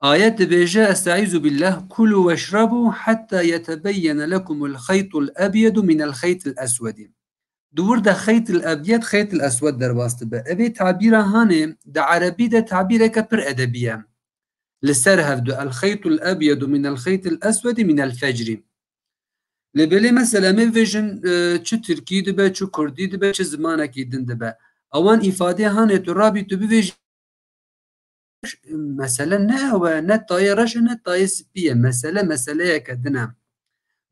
Ayet dibêje, Estaizu billah, "Kulu veşrabu hatta yetebeyyene lekumul xeytul ebyedu minel xeytil eswedi." Di wir de xeytil ebyed, xeytil eswed derbas dibe. Evê tabîra hanê di erebî de tabîreke pir edebî ye. Li ser hevdu, "El xeytul ebyedu minel xeytil eswedi minel fecri." Lê belê mesela em ê bêjin, e, çi tirkî dibe, çi kurdî dibe, çi zimanekî din dibe. Ewan îfadê hanê tu rabî tu bivêjî, mesele ne ew e, ne tayê reş e, ne tayê spî ye. Mesele, meseleyeke din e.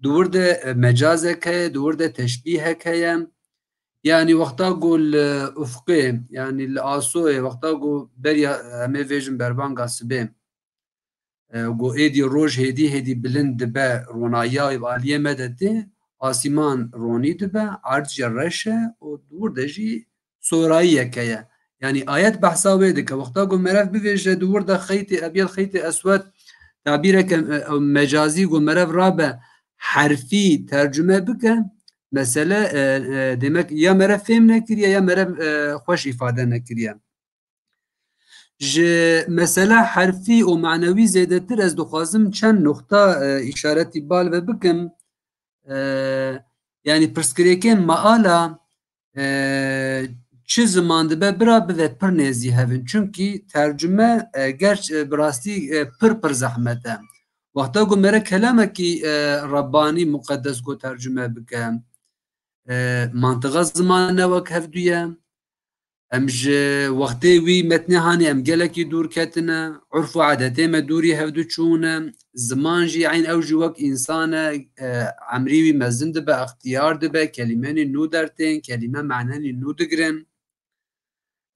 Di wir de, e, mecazek heye, di wir de teşbîhek heye. Yanî wexta ku li ufqê, yanî li asoyê, wexta ku beriya, em ê vêjin berbanga sibê, e, ku êdî roj hêdî hêdî bilind dibe, ronayiya wê bi aliyê me de tê, asîman ronî dibe, erd jî reş e û di wir de jî sorayiyek heye. Yanî ayet behsa wê dike. Wexta ku merev bivêje di wir de xeytê ebyed, xeytê eswed, tabîreke, e, mecazî ku merev rabe herfî tercume bike, mesele, e, e, demek ya merev fêm nekiriye ya merev, e, xweş îfade nekiriye. Ji mesela herfî û manewî zêdetir ez dixwazim çend nuqta, e, îşaretî bal ve bikim. E, yanî pirsgirêkên meala, e, çi ziman dibe bira bive pir nêzî hev in. Çunkî tercume, e, gerç, e, bi rastî, e, pir pir zehmet e. Wexta ku mere kelamekî, e, Rebbanî muqeddes ku tercume bike, e, mantiqa ziman ne wek hevdû ye. Em ji wextê wî metnê hanê em gelekî dûr ketine, urf û adetê me dûrî hevdu çûne, ziman jî eyn ew jî wek însan e, e, emrî wî mezin dibe, extiyar dibe, kelîmenî nû dertên, kelîme manenî nû digirin.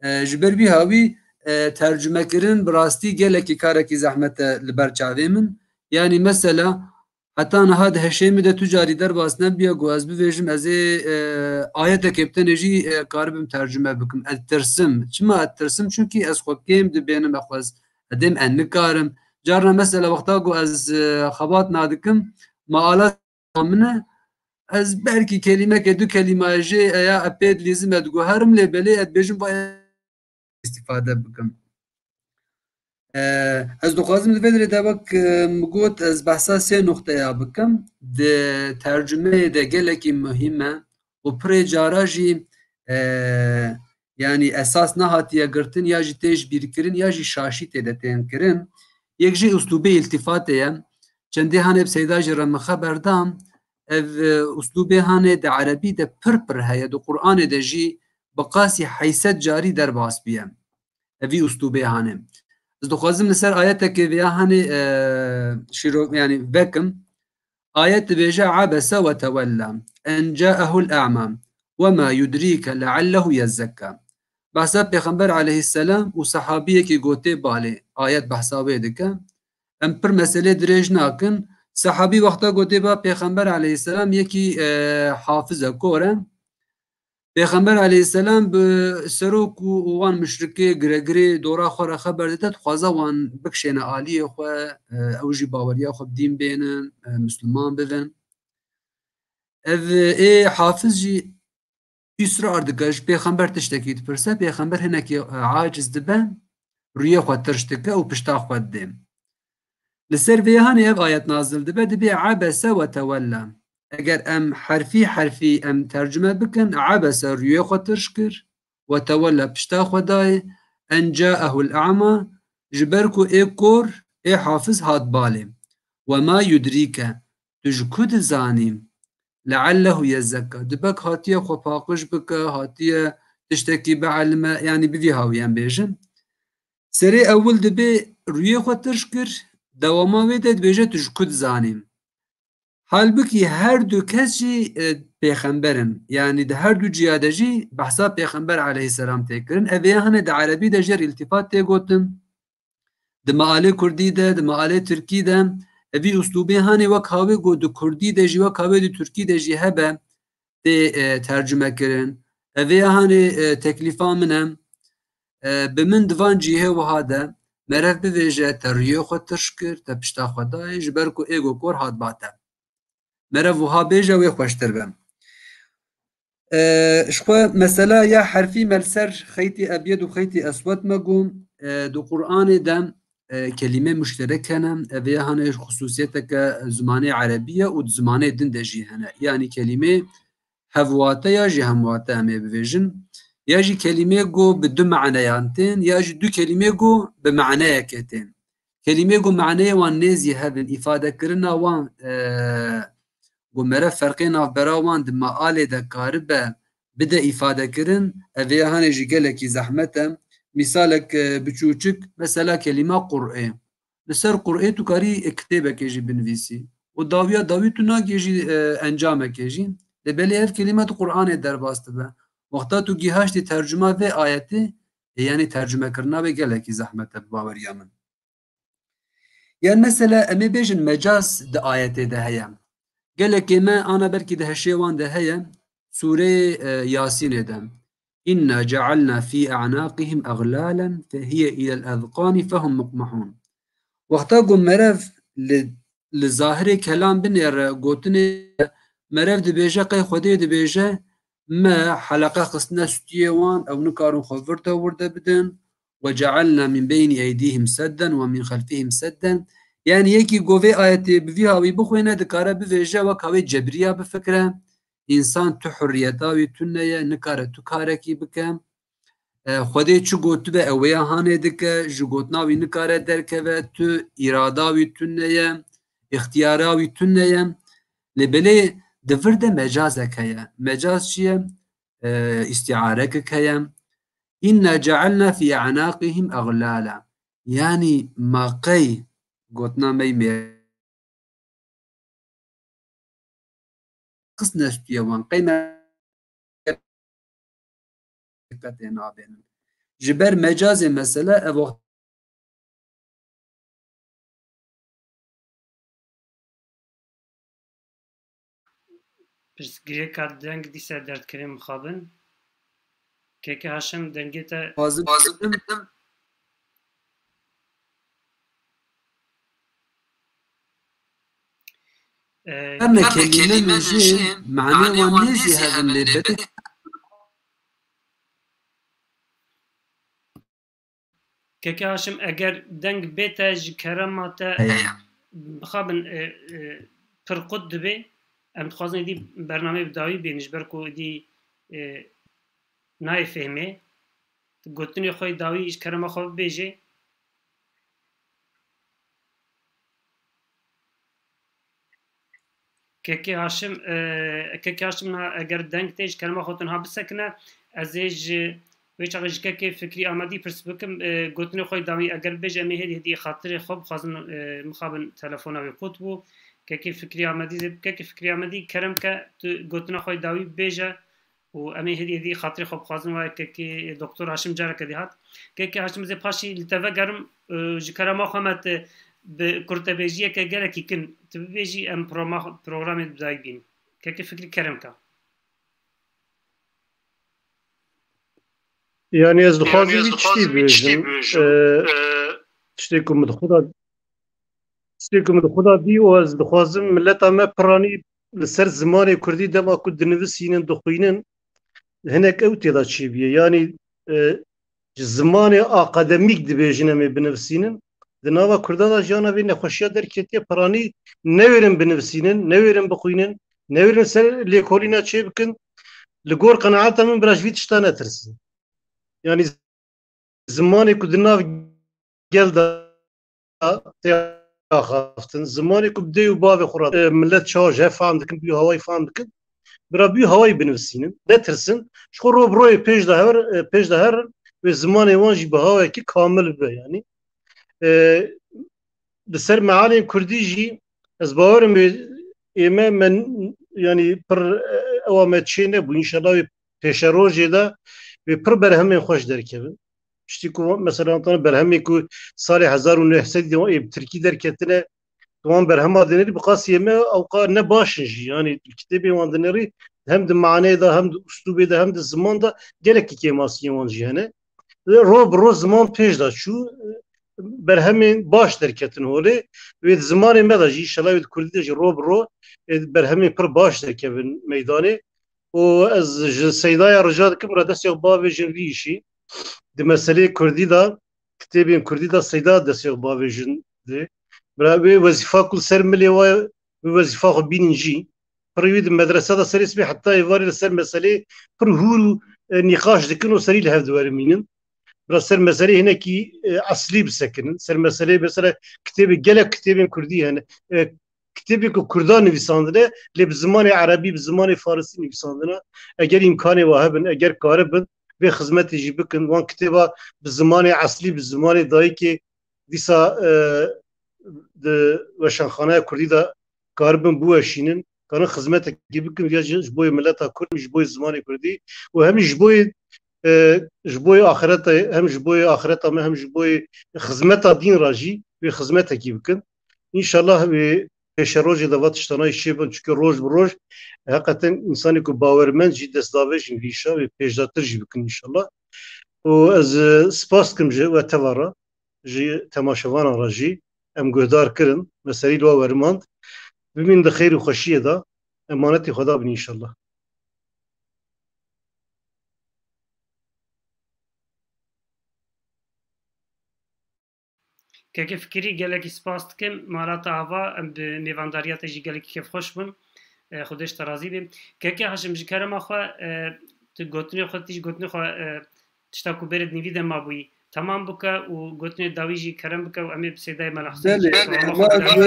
E, ji ber vî hawî, e, tercumekirin bi rastî gelekî karekî zehmet e li ber çavê min. Yanî mesela, Heta niha di hişê min de tu carî derbas nebûye ku ez bivêjim, ez ê, e, ayetekê bi tenê jî, e, karibim tercûme bikim. Ez tirsim. Çima ez tirsim? Çunkî ez xwe kêm dibênim, ez xwe ez, ez dêm ez nikarim. Carna mesela wexta ku ez, e, xebat nadikim, ma ala min e, ez belkî kelîmeke du kelîmayê jê eya ez pê dilîzim, ez diguherim, lê belê ez dibêjim vay îstîfade bikim. E, ez dixwazim li vê derê de wek, e, min got, ez behsa sê nuqteya bikim. Di tercumeyê de gelekî muhîm e û pirê cara jî, e, yanî esas nehatiye girtin ya jî tê ji bîr kirin ya jî şaşî tê de tên kirin. Yek jî uslûbê îltîfatê ye. Çendê hanê bi Seyda jî re min xeber da. Ev, e, uslûbê hanê di erebî de pir pir heye. Di Qur'anê de jî bi qasî heyset carî derbas bûye. Evî uslûbê hanê. Ez dixwazim li ser ayetekê vêya hanê, e, şîro-, yanî vekim. Ayet dibêje, "Abese ve tewella, en caehul a'ma, ve ma yudrîke leallehu yezzekka." Behsa Pêxember aleyhisselam û sehabiyekî gotê balê. Ayet behsa wê dike. Em pir meselê dirêj nakin. Sehabî wexta gotê ba Pêxember aleyhisselam yekî, e, hafiz e, kor e. Pêxember aleyhisselam bi serok û, û wan muşrikê giregirê dora xwe re xeber dide, dixwaze wan bikişêne aliyê xwe, e, ew jî baweriya xwe bi dîn bênin, e, misliman bibin. Ev ê hafiz jî îsrar dike, ji pêxember tiştekî dipirse, pêxember hinekî, e, aciz dibe, rûyê xwe tirş dike û pişta xwe didê. Li ser vê hanê ev ayet nazil dibe, dibê abese ve tewella. Eger em herfî herfî em tercume bikin, abese rûyê xwe tirş kir, ve tewella pişta xwe dayê, en caehul a'ma, ji ber ku ê kor, ê hafiz hat balê. Ve ma yudrîke, tu ji ku dizanî? Leallehu yezzekka. Dibek hatiye xwe paqij bike, hatiye tiştekî bielime, yanî bi vî hawî em bêjin. Serê ewil dibê rûyê xwe tirş kir, dewama wê de dibêje tu ji ku dizanî? Halbikî her du kes jî, e, pêxember in. Yanî di her du ciya de jî behsa pêxember aleyhisselam tê kirin. Ev ê hanê di erebî de jê re îltîfat tê gotin. Di mealê kurdî de, di mealê tirkî de, evî uslûbê hanê wek hawê ku di kurdî de jî, wek hawê di tirkî de jî hebe, tê, e, tercume kirin. Ev ê hanê, e, teklîfa min e. E, bi min di van cihê wiha de merev bivêje, te rûyê xwe tirş kir, te pişta xwe dayê, ji ber ku ê ku kor hat ba te. Merev wiha bêje, wê xweştir be. E, ji xwe mesela ya herfî me li ser xeytî ebyed û xeytî eswed me got, e, di Qur'anê de, e, kelîmê muşterek hene. Ev ê hanê xusûsiyeteke zimanê erebî ye û di zimanê din de jî hene. Yanî kelîmê hevwate ya jî hemwate em ê bivêjin. Ya jî kelîmê ku bi du maneyan tên, ya jî du kelîmê ku bi maneyekê tên. Kelîmê ku maneyê wan nêzî hev in, îfadekirina wan, e, ku mere ferqê navbera wan di mealê de karibe bide îfadekirin, ev ê hanê jî gelekî zehmet e. Mîsalek, e, biçûçik, mesela kelîma Qur'ê. Li ser Qur'ê tu karî, e, kitêbekê jî binivîsî û dawiya dawî tu nagihêjî, e, encamekê jî. Lê belê ev kelîme di Qur'anê derbas dibe. Wexta tu gihaştî tercuma vê ayetê, e, yanî tercumekirina wê gelekî zehmet e bi baweriya min. Yan mesela em ê bêjin mecaz di ayetê de heye. Gelekê me ana belkî di hişê wan de heye. Sûreyê, e, Yasînê de. "Inna cealna fî e'naqihim eglalen fehiye ilel ezqani fehum muqmahun." Wexta ku merev li, li zahirê kelam binêre gotinê, merev dibêje, qey Xwedê dibêje, me heleqe xistine stûyê wan, ew nikarin xwe vir de wir de bidin. "Ve cealna min beynî eydîhim sedden ve min xelfîhim sedden." Yanî yekî ku vê ayetê bi vî hawî bixwîne, dikare bivêje, wek hawê cebriya bifikire. Însan tu hurriyeta wî tune ye, nikare tu karekî bike. E, Xwedê çi gotibe, ew ê hanê dike, ji gotina wî nikare derkeve, tu îrada wî tune ye, îxtiyara wî tune ye. Lê belê di vir de mecazek heye. Mecaz çi ye? E, îstîarekek heye. "Inna cealna fî e'naqihim eglala." Yanî ma qey gotina me yê mêr xistine stûyê wan, qey me qetê nabênin. Ji ber mecazê mesele ev wext Pirsgirêka deng dîsa derdikeve mixabin. Keke Haşim, dengê te. Heme kelîme min jê, mane wan nêzî hev in lê belê. Keke Haşim, eger deng bê te, ji kerema te, mixabin, e, e, pir qut dibe. Em dixwazin êdî bernameyê bi dawî bînin, ji ber ku êdî, e, nayê fêhmê. Gotinê xwe yê dawî ji kerema xwe bibêje. Kekê Haşim, e, Kekê Haşim, niha eger deng tê, ji kerema xwe tu niha bisekine. Ez ê ji wê çaxê ji Kekê Fikrî Amedî pirs bikim, e, gotinê xwe yê dawî eger bibêje, em ê hêdî hêdî xatirê xwe bixwazin, e, mixabin telefona wê qut bû. Kekê Fikrî Amedî zê, Kekê Fikrî Amedî, kerem ke tu gotina xwe yê dawî bibêje. Û em ê hêdî hêdî xatirê xwe bixwazin, wayê Kekê Doktor Haşim careke dî hat. Kekê Haşim, zê paşî li te vegerim, e, ji kerema xwe me te bi kurtebêjiyeke gelekî kin tu bibêjî, em programa-, programê bi dayî bînin. Kekê Fikrî, kerem ke. Yanî ez dixwazim vî tiştî bibêjim. E, tiştê ku min di xwe de, tiştê ku min di xwe de dî û ez dixwazim mileta me piranî li ser zimanê kurdî dema ku dinivîsînin, dixwînin, hinek ew tê de çêbûye. Yanî, e, ji zimanê akademîk dibêjin em ê binivîsînin. Di nava Kurdan de jiyana vê nexweşiya derketiye, piranî newêrin binivîsînin, newêrin bixwînin, newêrin ser lêkolîna çêbikin. Li gor qenaeta min bira ji vî tişta netirsin. Yanî zimanê ku di nav gel de tê axaftin, zimanê ku bi dê û bavê xwe re, e, millet çawa ji hev fam dikin, bi hawayî fam dikin, bira bi hawayî binivîsînin, netirsin. Ji xwe ro bi royê pêş de her, e, pêş de herin, wê zimanê wan jî bi hawayekî kamil bibe, yanî. E, li ser mealên kurdî jî ez bawerim wê ê me, me, yanî pir, e, ewa me çê nebû. Înşallah wê pêşerojê de wê pir berhemên xweş derkevin. Tiştî ku, mesela, berhemê ku salê hezar û neh sed de ê bi tirkî derketine, tu wan berhema dinêrî, bi qasî ê me ewqa ne baş in jî. Yanî tu kitêbê wan dinêrî, hem di maneyê de, hem di uslûbê de, hem di ziman de gelekî kêmasiyên wan jî hene. Ro bi ro ziman pêş de çû, berhemên baş derketin holê. Wê di zimanê me de jî, înşallah wê di kurdî de jî ro bi ro, e, berhemên pir baş derkevin meydanê. Û ez ji Seydaya rica dikim, re destê xwe bavêjin vî îşî. Di meseleyê kurdî de, kitêbên kurdî de Seyda destê xwe bavêjin dê. Bira wê wezîfa ku li ser milê wa ye, wê wezîfa xwe bînin jî. Pirî wî di medrese de serê sibê heta êvarê li ser meselê pir hûr û, e, nîqaş dikin û serî li hev diwerimînin. Bira ser meselê hinekî, e, eslî bisekinin. Ser meselê, mesela, kitêbê, gelek kitêbên kurdî hene. E, kitêbê ku kurdan nivîsandine, lê bi zimanê erebî, bi zimanê farisî nivîsandine. Eger îmkanê wa hebin, eger karibin, vê xizmetê jî bikin. Wan kitêba bi zimanê eslî, bi zimanê dayikê dîsa, e, di weşanxaneya kurdî de karibin biweşînin, karin xizmetekî bikin, ya ji, ji bo yê mileta kurd, ji bo yê zimanê kurdî û hem ji bo yê, e, ji bo yê axireta, hem ji bo yê axireta me, hem ji bo yê xizmeta dîn re jî wê xizmetekî bikin. Înşallah wê pêşerojê de va tiştana jî çêbin, çunke roj bi roj heqeten însanê ku bawermend jî destdavêjin vî îşa wê pêşdatir jî bikin înşallah. Û ez, e, spas dikim ji we teva re, ji temaşevanan re jî em guhdar kirin, me serî li we werimand. Bimîn di xêr û xweşiyê de, emanetî Xweda bin înşallah. Kekê Fikirî, gelekî spas dikim. Mala te ava, em bi mêvandariya te jî gelekî kêfxweş bûn. E, Xwedê ji te razî be. Kekê Haşim, ji kerema xwe, e, tu gotinê xwe, tî ji gotinê xwe, e, tişta ku bêrê di nîvî de mabûyî, temam bike û gotinê dawî jî kerem bike û em ê bi Seydayê Mela Huseyîn Belê, jî ma bike.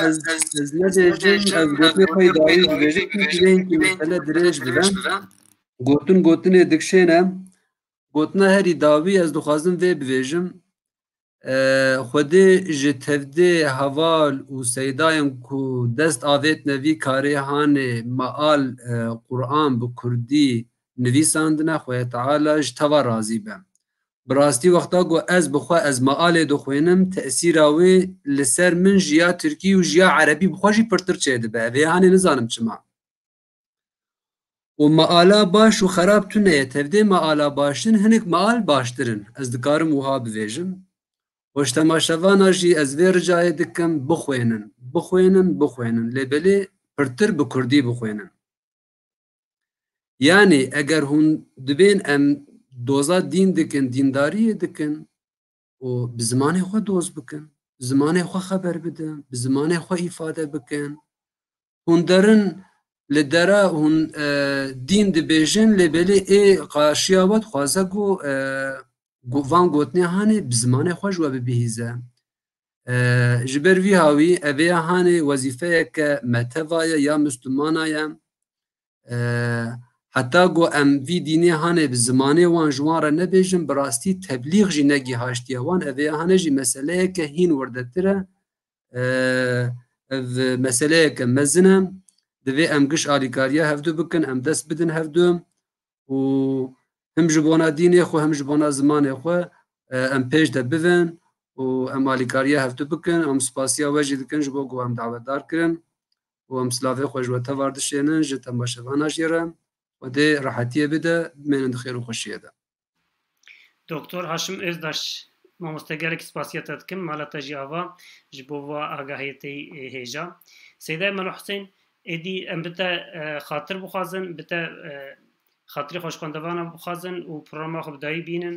Ez, ez nebêjim, ez gotinê xwe yê dawî dibêjim, çunke vê hinkî mesele dirêj bibe. Gotin gotinê dikşêne. Gotina herî dawî ez dixwazim vê bibêjim. E, Xwedê ji tevdê heval û seydayên ku dest avêtine vî karê hanê meal, e, Quran bi kurdî nivîsandine, Xwedê Teala ji teva razî be. Bi rastî wexta ku ez bi xwe ez mealê dixwînim, tesîra wê li ser min ji ya tirkî û ji ya erebî bi xwe jî pirtir çêdibe. Vê hanê nizanim çima. Û meala baş û xerab tune ye. Tevdê meala başin hinik meal baştir in. Ez dikarim wiha bivêjim. Û ji temaşevana jî ez vê ricayê dikim, bixwênin, bixwênin, bixwênin. Lê belê pirtir bi kurdî bixwênin. Yanî eger hûn dibên em doza dîn dikin, dîndariyê dikin û bi zimanê xwe doz bikin, bi zimanê xwe xeber bidin, bi zimanê xwe îfade bikin. Hûn derin li dera hûn, e, dîn dibêjin, lê belê ê qarşiya we dixwaze ku, e, gu-, van gotinê hanê bi zimanê xwe ji we bibihîze. E, ji ber vî hawî evêya hanê wezîfeyeke meteva ye ya Mislimana ye. E, heta ku em vî dînê hanê bi zimanê wan ji wan re nebêjin, bi rastî teblîx jî negî haştiye wan. Evêya hanê jî meseleyeke hîn wirdetir e. E, ev meseleyeke mezin e. Divê em giş alîkariya hevdu bikin, em dest bidin hevdu. Û him ji bona dînê xwe, him ji bona zimanê xwe, e, em pêş de bivin û em alîkariya hevdu bikin. Em spasiya we jî dikin ji bo ku em dawetdar kirin û em silavê xwe ji we tevar dişênin, ji temaşevana jî re. Xwedê rehetiyê bide, bimênin di xêr û xweşiyê de. Doktor Haşim Özdaş, mamoste, gelek spasiya te dikim, mala te jî ava ji bo va agahiyê te, e, hêja. Seyda Melo Husên, êdî em bi te, e, xatir bixwazin, bi te, e, xatirê xwe ji xwendevana bixwazin û programa xwe bi dawî bînin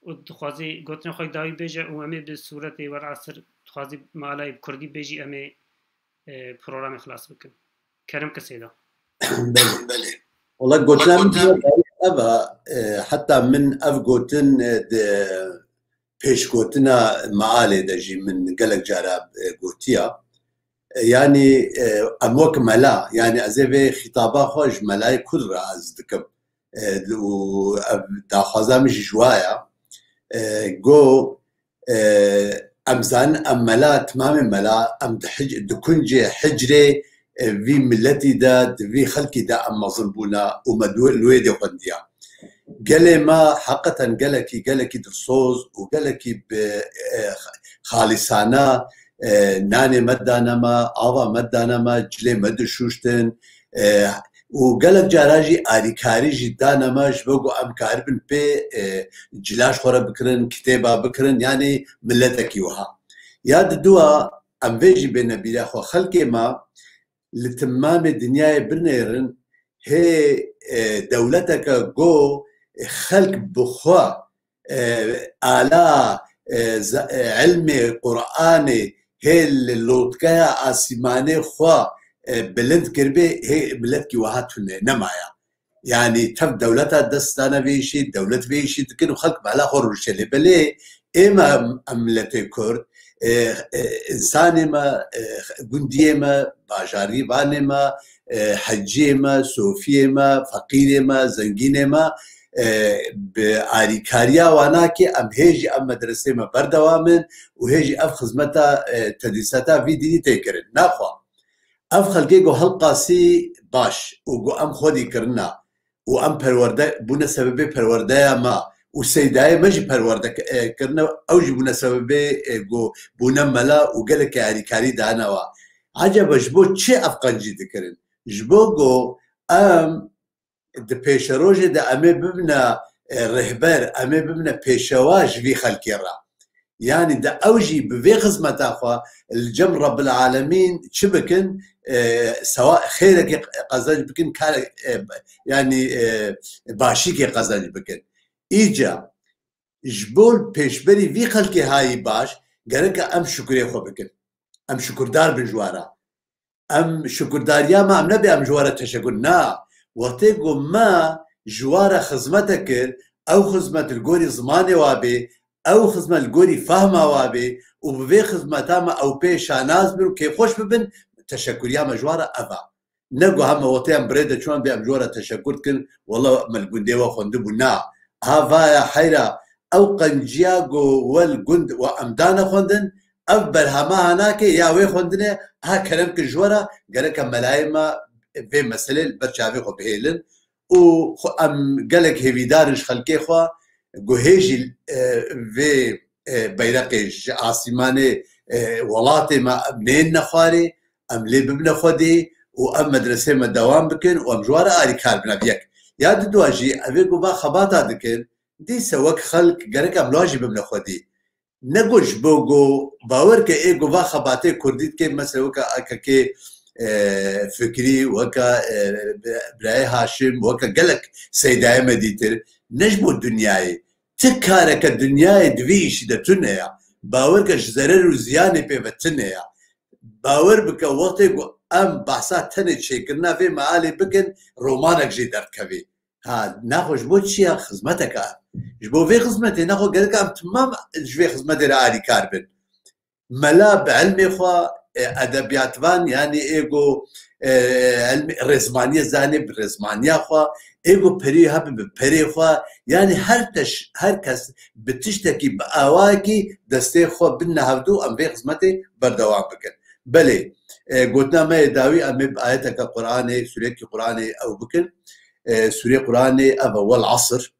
û dixwazî gotinê xwe dawî bêje û em ê bi sûretê Wel Esr dixwazî malay bi kurdî bêjî, em ê, e, programê xilas bikin. Kerem ke Seyda. Belê. Belê. Wala gotina min ev e, e, heta min ev gotin, e, di pêşgotina mealê de jî min gelek cara, e, gotiya. E, yanî, e, em wek mela, yanî ez ê vê xîtaba xwe ji melayê Kurd re ez dikim. E, û ev daxwaza min jî ji wa ya. E, go, e, em zanin em mela, timamê mela, em di hic-, di kuncê hicrê, e, vî miletî de, di vî xelkî de em mezin bûne û me du-, li wê dê xwendiya. Gelê me heqeten gelekî, gelekî dilsoz û gelekî bi, e, xalîsane, e, nanê me dane me, ava me dane me, cilê me dişuştin, e, û gelek cara jî alîkarî jî dane me ji bo ku em karibin pê, e, cila ji xwe re bikirin, kitêba bikirin, yanî miletekî wiha. Ya diduwa em vê jî bêne bîra xwe, xelkê me li timamê dinyayê binêrin, hê, e, dewleteke go, e, xelk bi xwe, e, ala, e, ze-, e, ilmê Qur'anê hê li lotkeya asîmanê xwe, e, bilind kiribê, hê miletkî wiha tune nemaya. Yanî tev dewleta dest dane vê îşî, dewlet vê îşî dikin û xelk bela xwe rûşe lê belê ê me em, em miletê Kurd, e, e, insanê me, e, gundiyê me, bajarîvanê me, e, heciyê me, sofiyê me, feqîrê me, zengînê me, e, bi alîkariya wana ke em hê jî ev medresê me berdewam in û hê jî ev xizmeta, e, tedrîsata vî dînî tê kirin. Naxwe. Ev xelkê ku helqasî baş û ku em xwedî kirina û em perwerde bûne sebebê perwerdeya me û seydayê me jî perwerde, e, kirine, ew jî bûne sebebê, e, ku bûne mela û gelekî alîkarî dane wa. Eceba ji bo çi ev qencî dikirin? Ji bo ku em di pêşerojê de em ê bibine, e, rêhber, em ê bibine pêşewa ji vî xelkê re. Yanî de ew jî bi vê xizmeta xwe li cem Rebbil Alemîn çi bikin, e, sewa-, xêrekê qezenc bikin, kare-, e, yanî, e, başîkê qezenc bikin. Îca ji bo pêşberî vî xelkê hayî baş, gereke em şukurê xwe bikin. Em şukurdar bin ji we re. Em şukurdariya me, em nebe em ji we re teşekur. Na, wextê ku me ji we re xizmete kir, ew xizmet li gorî zimanê wa bê, ew xizmet li gorî fehma wa bê û bi vê xizmeta me ew pê şanaz bin û kêfxweş bibin, teşekuriya me ji we re ev e. Ne ku hema wextê em bi rê de çûn bê em ji we re teşekur dikin, wela me li gundê we xwendibû. Na, ha vaya heyra ew qenciya ku we li gund we em dane xwendin, ev berhema hanake ya wê xwendinê, ha kerem kir ji we re, gereke melayê me vê meselê li ber çavê xwe bihêlin û xwe em gelek hêvîdar in ji xelkê xwe ku hê jî, e, vê, e, beyreqê ji asîmanê, e, welatê me em nênine xwarê, em lê bibine xwedê û ev medresê me dewam bikin û em ji we re alîkar bin. Ev yek. Ya di dua jî evê ku va xebata dikin, dîse wek xelk gerek em la jî bimne xwedî. Ne ku ji bo ku bawer ke ê ku va xebatê kurdî dike, mesela weke A K K, e, Fikrî, weke, e, Birayê Haşim, weke gelek seydayê me dîtir, ne ji bo dinyayê. Ti kareke dinyayê di vî îşî de tune ya. Bawer ke ji zerer û ziyanê pê ve tune ya. Bawer bike, wextê ku em behsa tenê çêkirina vê mealê bikin, romanek jê derdikevê. Ha, naxwe ji bo çi ya? Xizmeteke. Ji bo vê xizmetê, naxwe gerek em timam ji vê xizmetê re alîkar bin. Mela bi ilmê xwe, e, edebiyatvan, yanî ê ku, e, ilmê, rêzmaniyê zanê bi rêzmaniya xwe, ê ku perî hebe bi perê xwe, yanî her teş-, her kes bi tiştekî, bi awayekî destê xwe bidine hevdû, em vê xizmetê berdewam bikin. Belê, e, gotina me yê dawî, em ê bi ayeteke Qur'anê, sûrekî Qur'anê ew bikin. E, sûrê Qur'anê ev e, Wel Asr.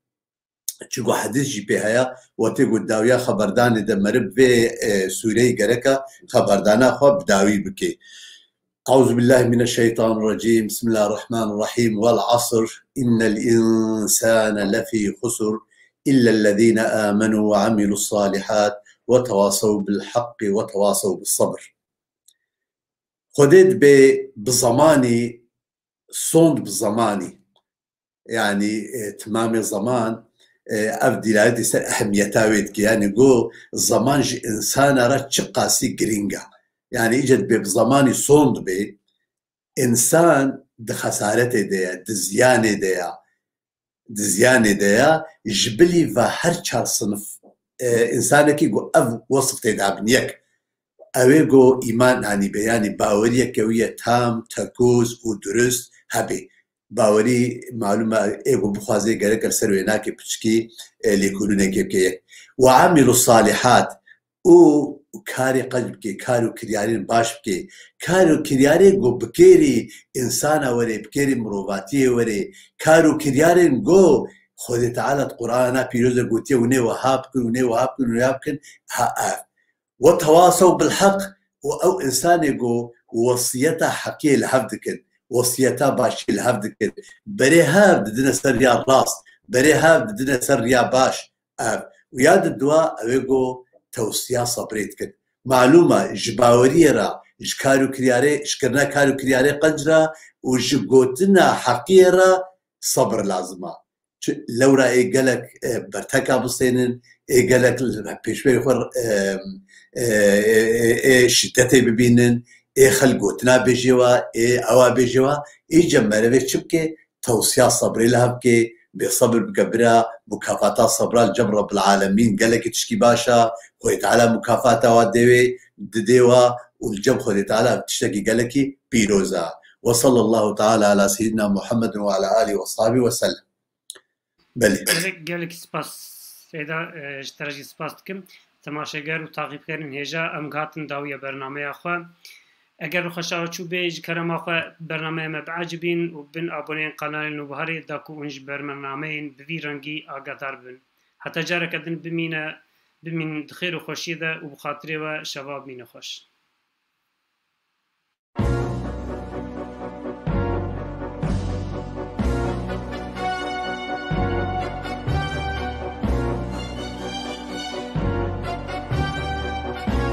Çiku hedîs jî pê heye, wextê ku dawiya xeberdanê de meriv vê, e, sûreyê gereka xeberdana xwe bi dawî bike. أعوذ بالله من الشيطان الرجيم. بسم الله الرحمن الرحيم. والعصر. إن الإنسان لفي خسر. إلا الذين آمنوا وعملوا الصالحات وتواصوا بالحق وتواصوا بالصبر. Xwedê dibê bi zemanî, sond bi zemanî. Yanî, e, timamê zeman, e, ev dîlayetî ser ehemiyeta wê dike. Yanî, go zeman ji însana re çiqasî girîng e. Yanî, îca dibê bi zemanî sond bê, însan di xesaretê de ye, di ziyanê de ye, di ziyanê de ye, ji bilî ve her çar sinif, e, însanekî ku ev wesf tê de hebin. Yek, ew ê ku îman anîbe, yanî baweriyeke wî ye tam, tekoz û durust hebe. Bawerî, malûm e, ê ku bixwaze gerek li ser wênakê piçikî, e, lêkolînekê bike. Yek. Ve amilu salihat, û karê qenc bike, kar û kiryarên baş bike, kar û kiryarên ku bi kêrî însana were, bi kêrî mirovatiyê were, kar û kiryarên ku Xwedê Teala di Qur'ana pîroz de gotiye, hûn ê wiha bikin, hûn ê wiha bikin, hûn ê wiha bikin, ha ev. Ve tewasew bil heq, û ew însanê ku wesiyeta heqiyê li hev dikin, wesiyeta başiyê li hev dikin, berê hev didine ser riya rast, berê hev didine ser riya baş, ev. Û ya di dua, ew ê ku tewsiya sebrê dikin. Malûm e, ji baweriyê re, ji kar û kiryarê, ji kirina kar û kiryarê qenc re û ji gotina heqiyê re sebir lazim e. Çi-, lewra ê gelek, e, berteka bistênin, ê gelek li pêşberî xwe, e, e, e, e, ê şîdetê bibînin, ê xelk gotina bêjê wa, ê ewa bêjê wa, îca merivê çi bike? Tewsiya sebrê li hev bike, bê sebir bike bira, mukafata sebra li cem Rabbil Alemîn gelekî tişkî baş e, Xwedê Teala mukafata wa dê wê, didê wa û li cem Xwedê Teala tiştekî gelekî pîroz e. Ve sallallahu teala ala seyyidina Muhammedin ve ala alihi ve sahbihi ve sellem. Belê. Gelek, gelek spas Seyda, e, ji te re jî spas dikim. Temaşeger û taqîbkerên hêja, em gihatin dawiya bernameya xwe. Eger bi xweşa we çûbê, ji kerema xwe bernameya me biecibîn û bin aboneyên kanalê Nûbiharê da ku hûn ji bernameyên bi vî rengî agahdar bibin. Heta careke din bimîne, bimîn di xêr û xweşiyê de û bi xatirê we şeva bimîne xweş.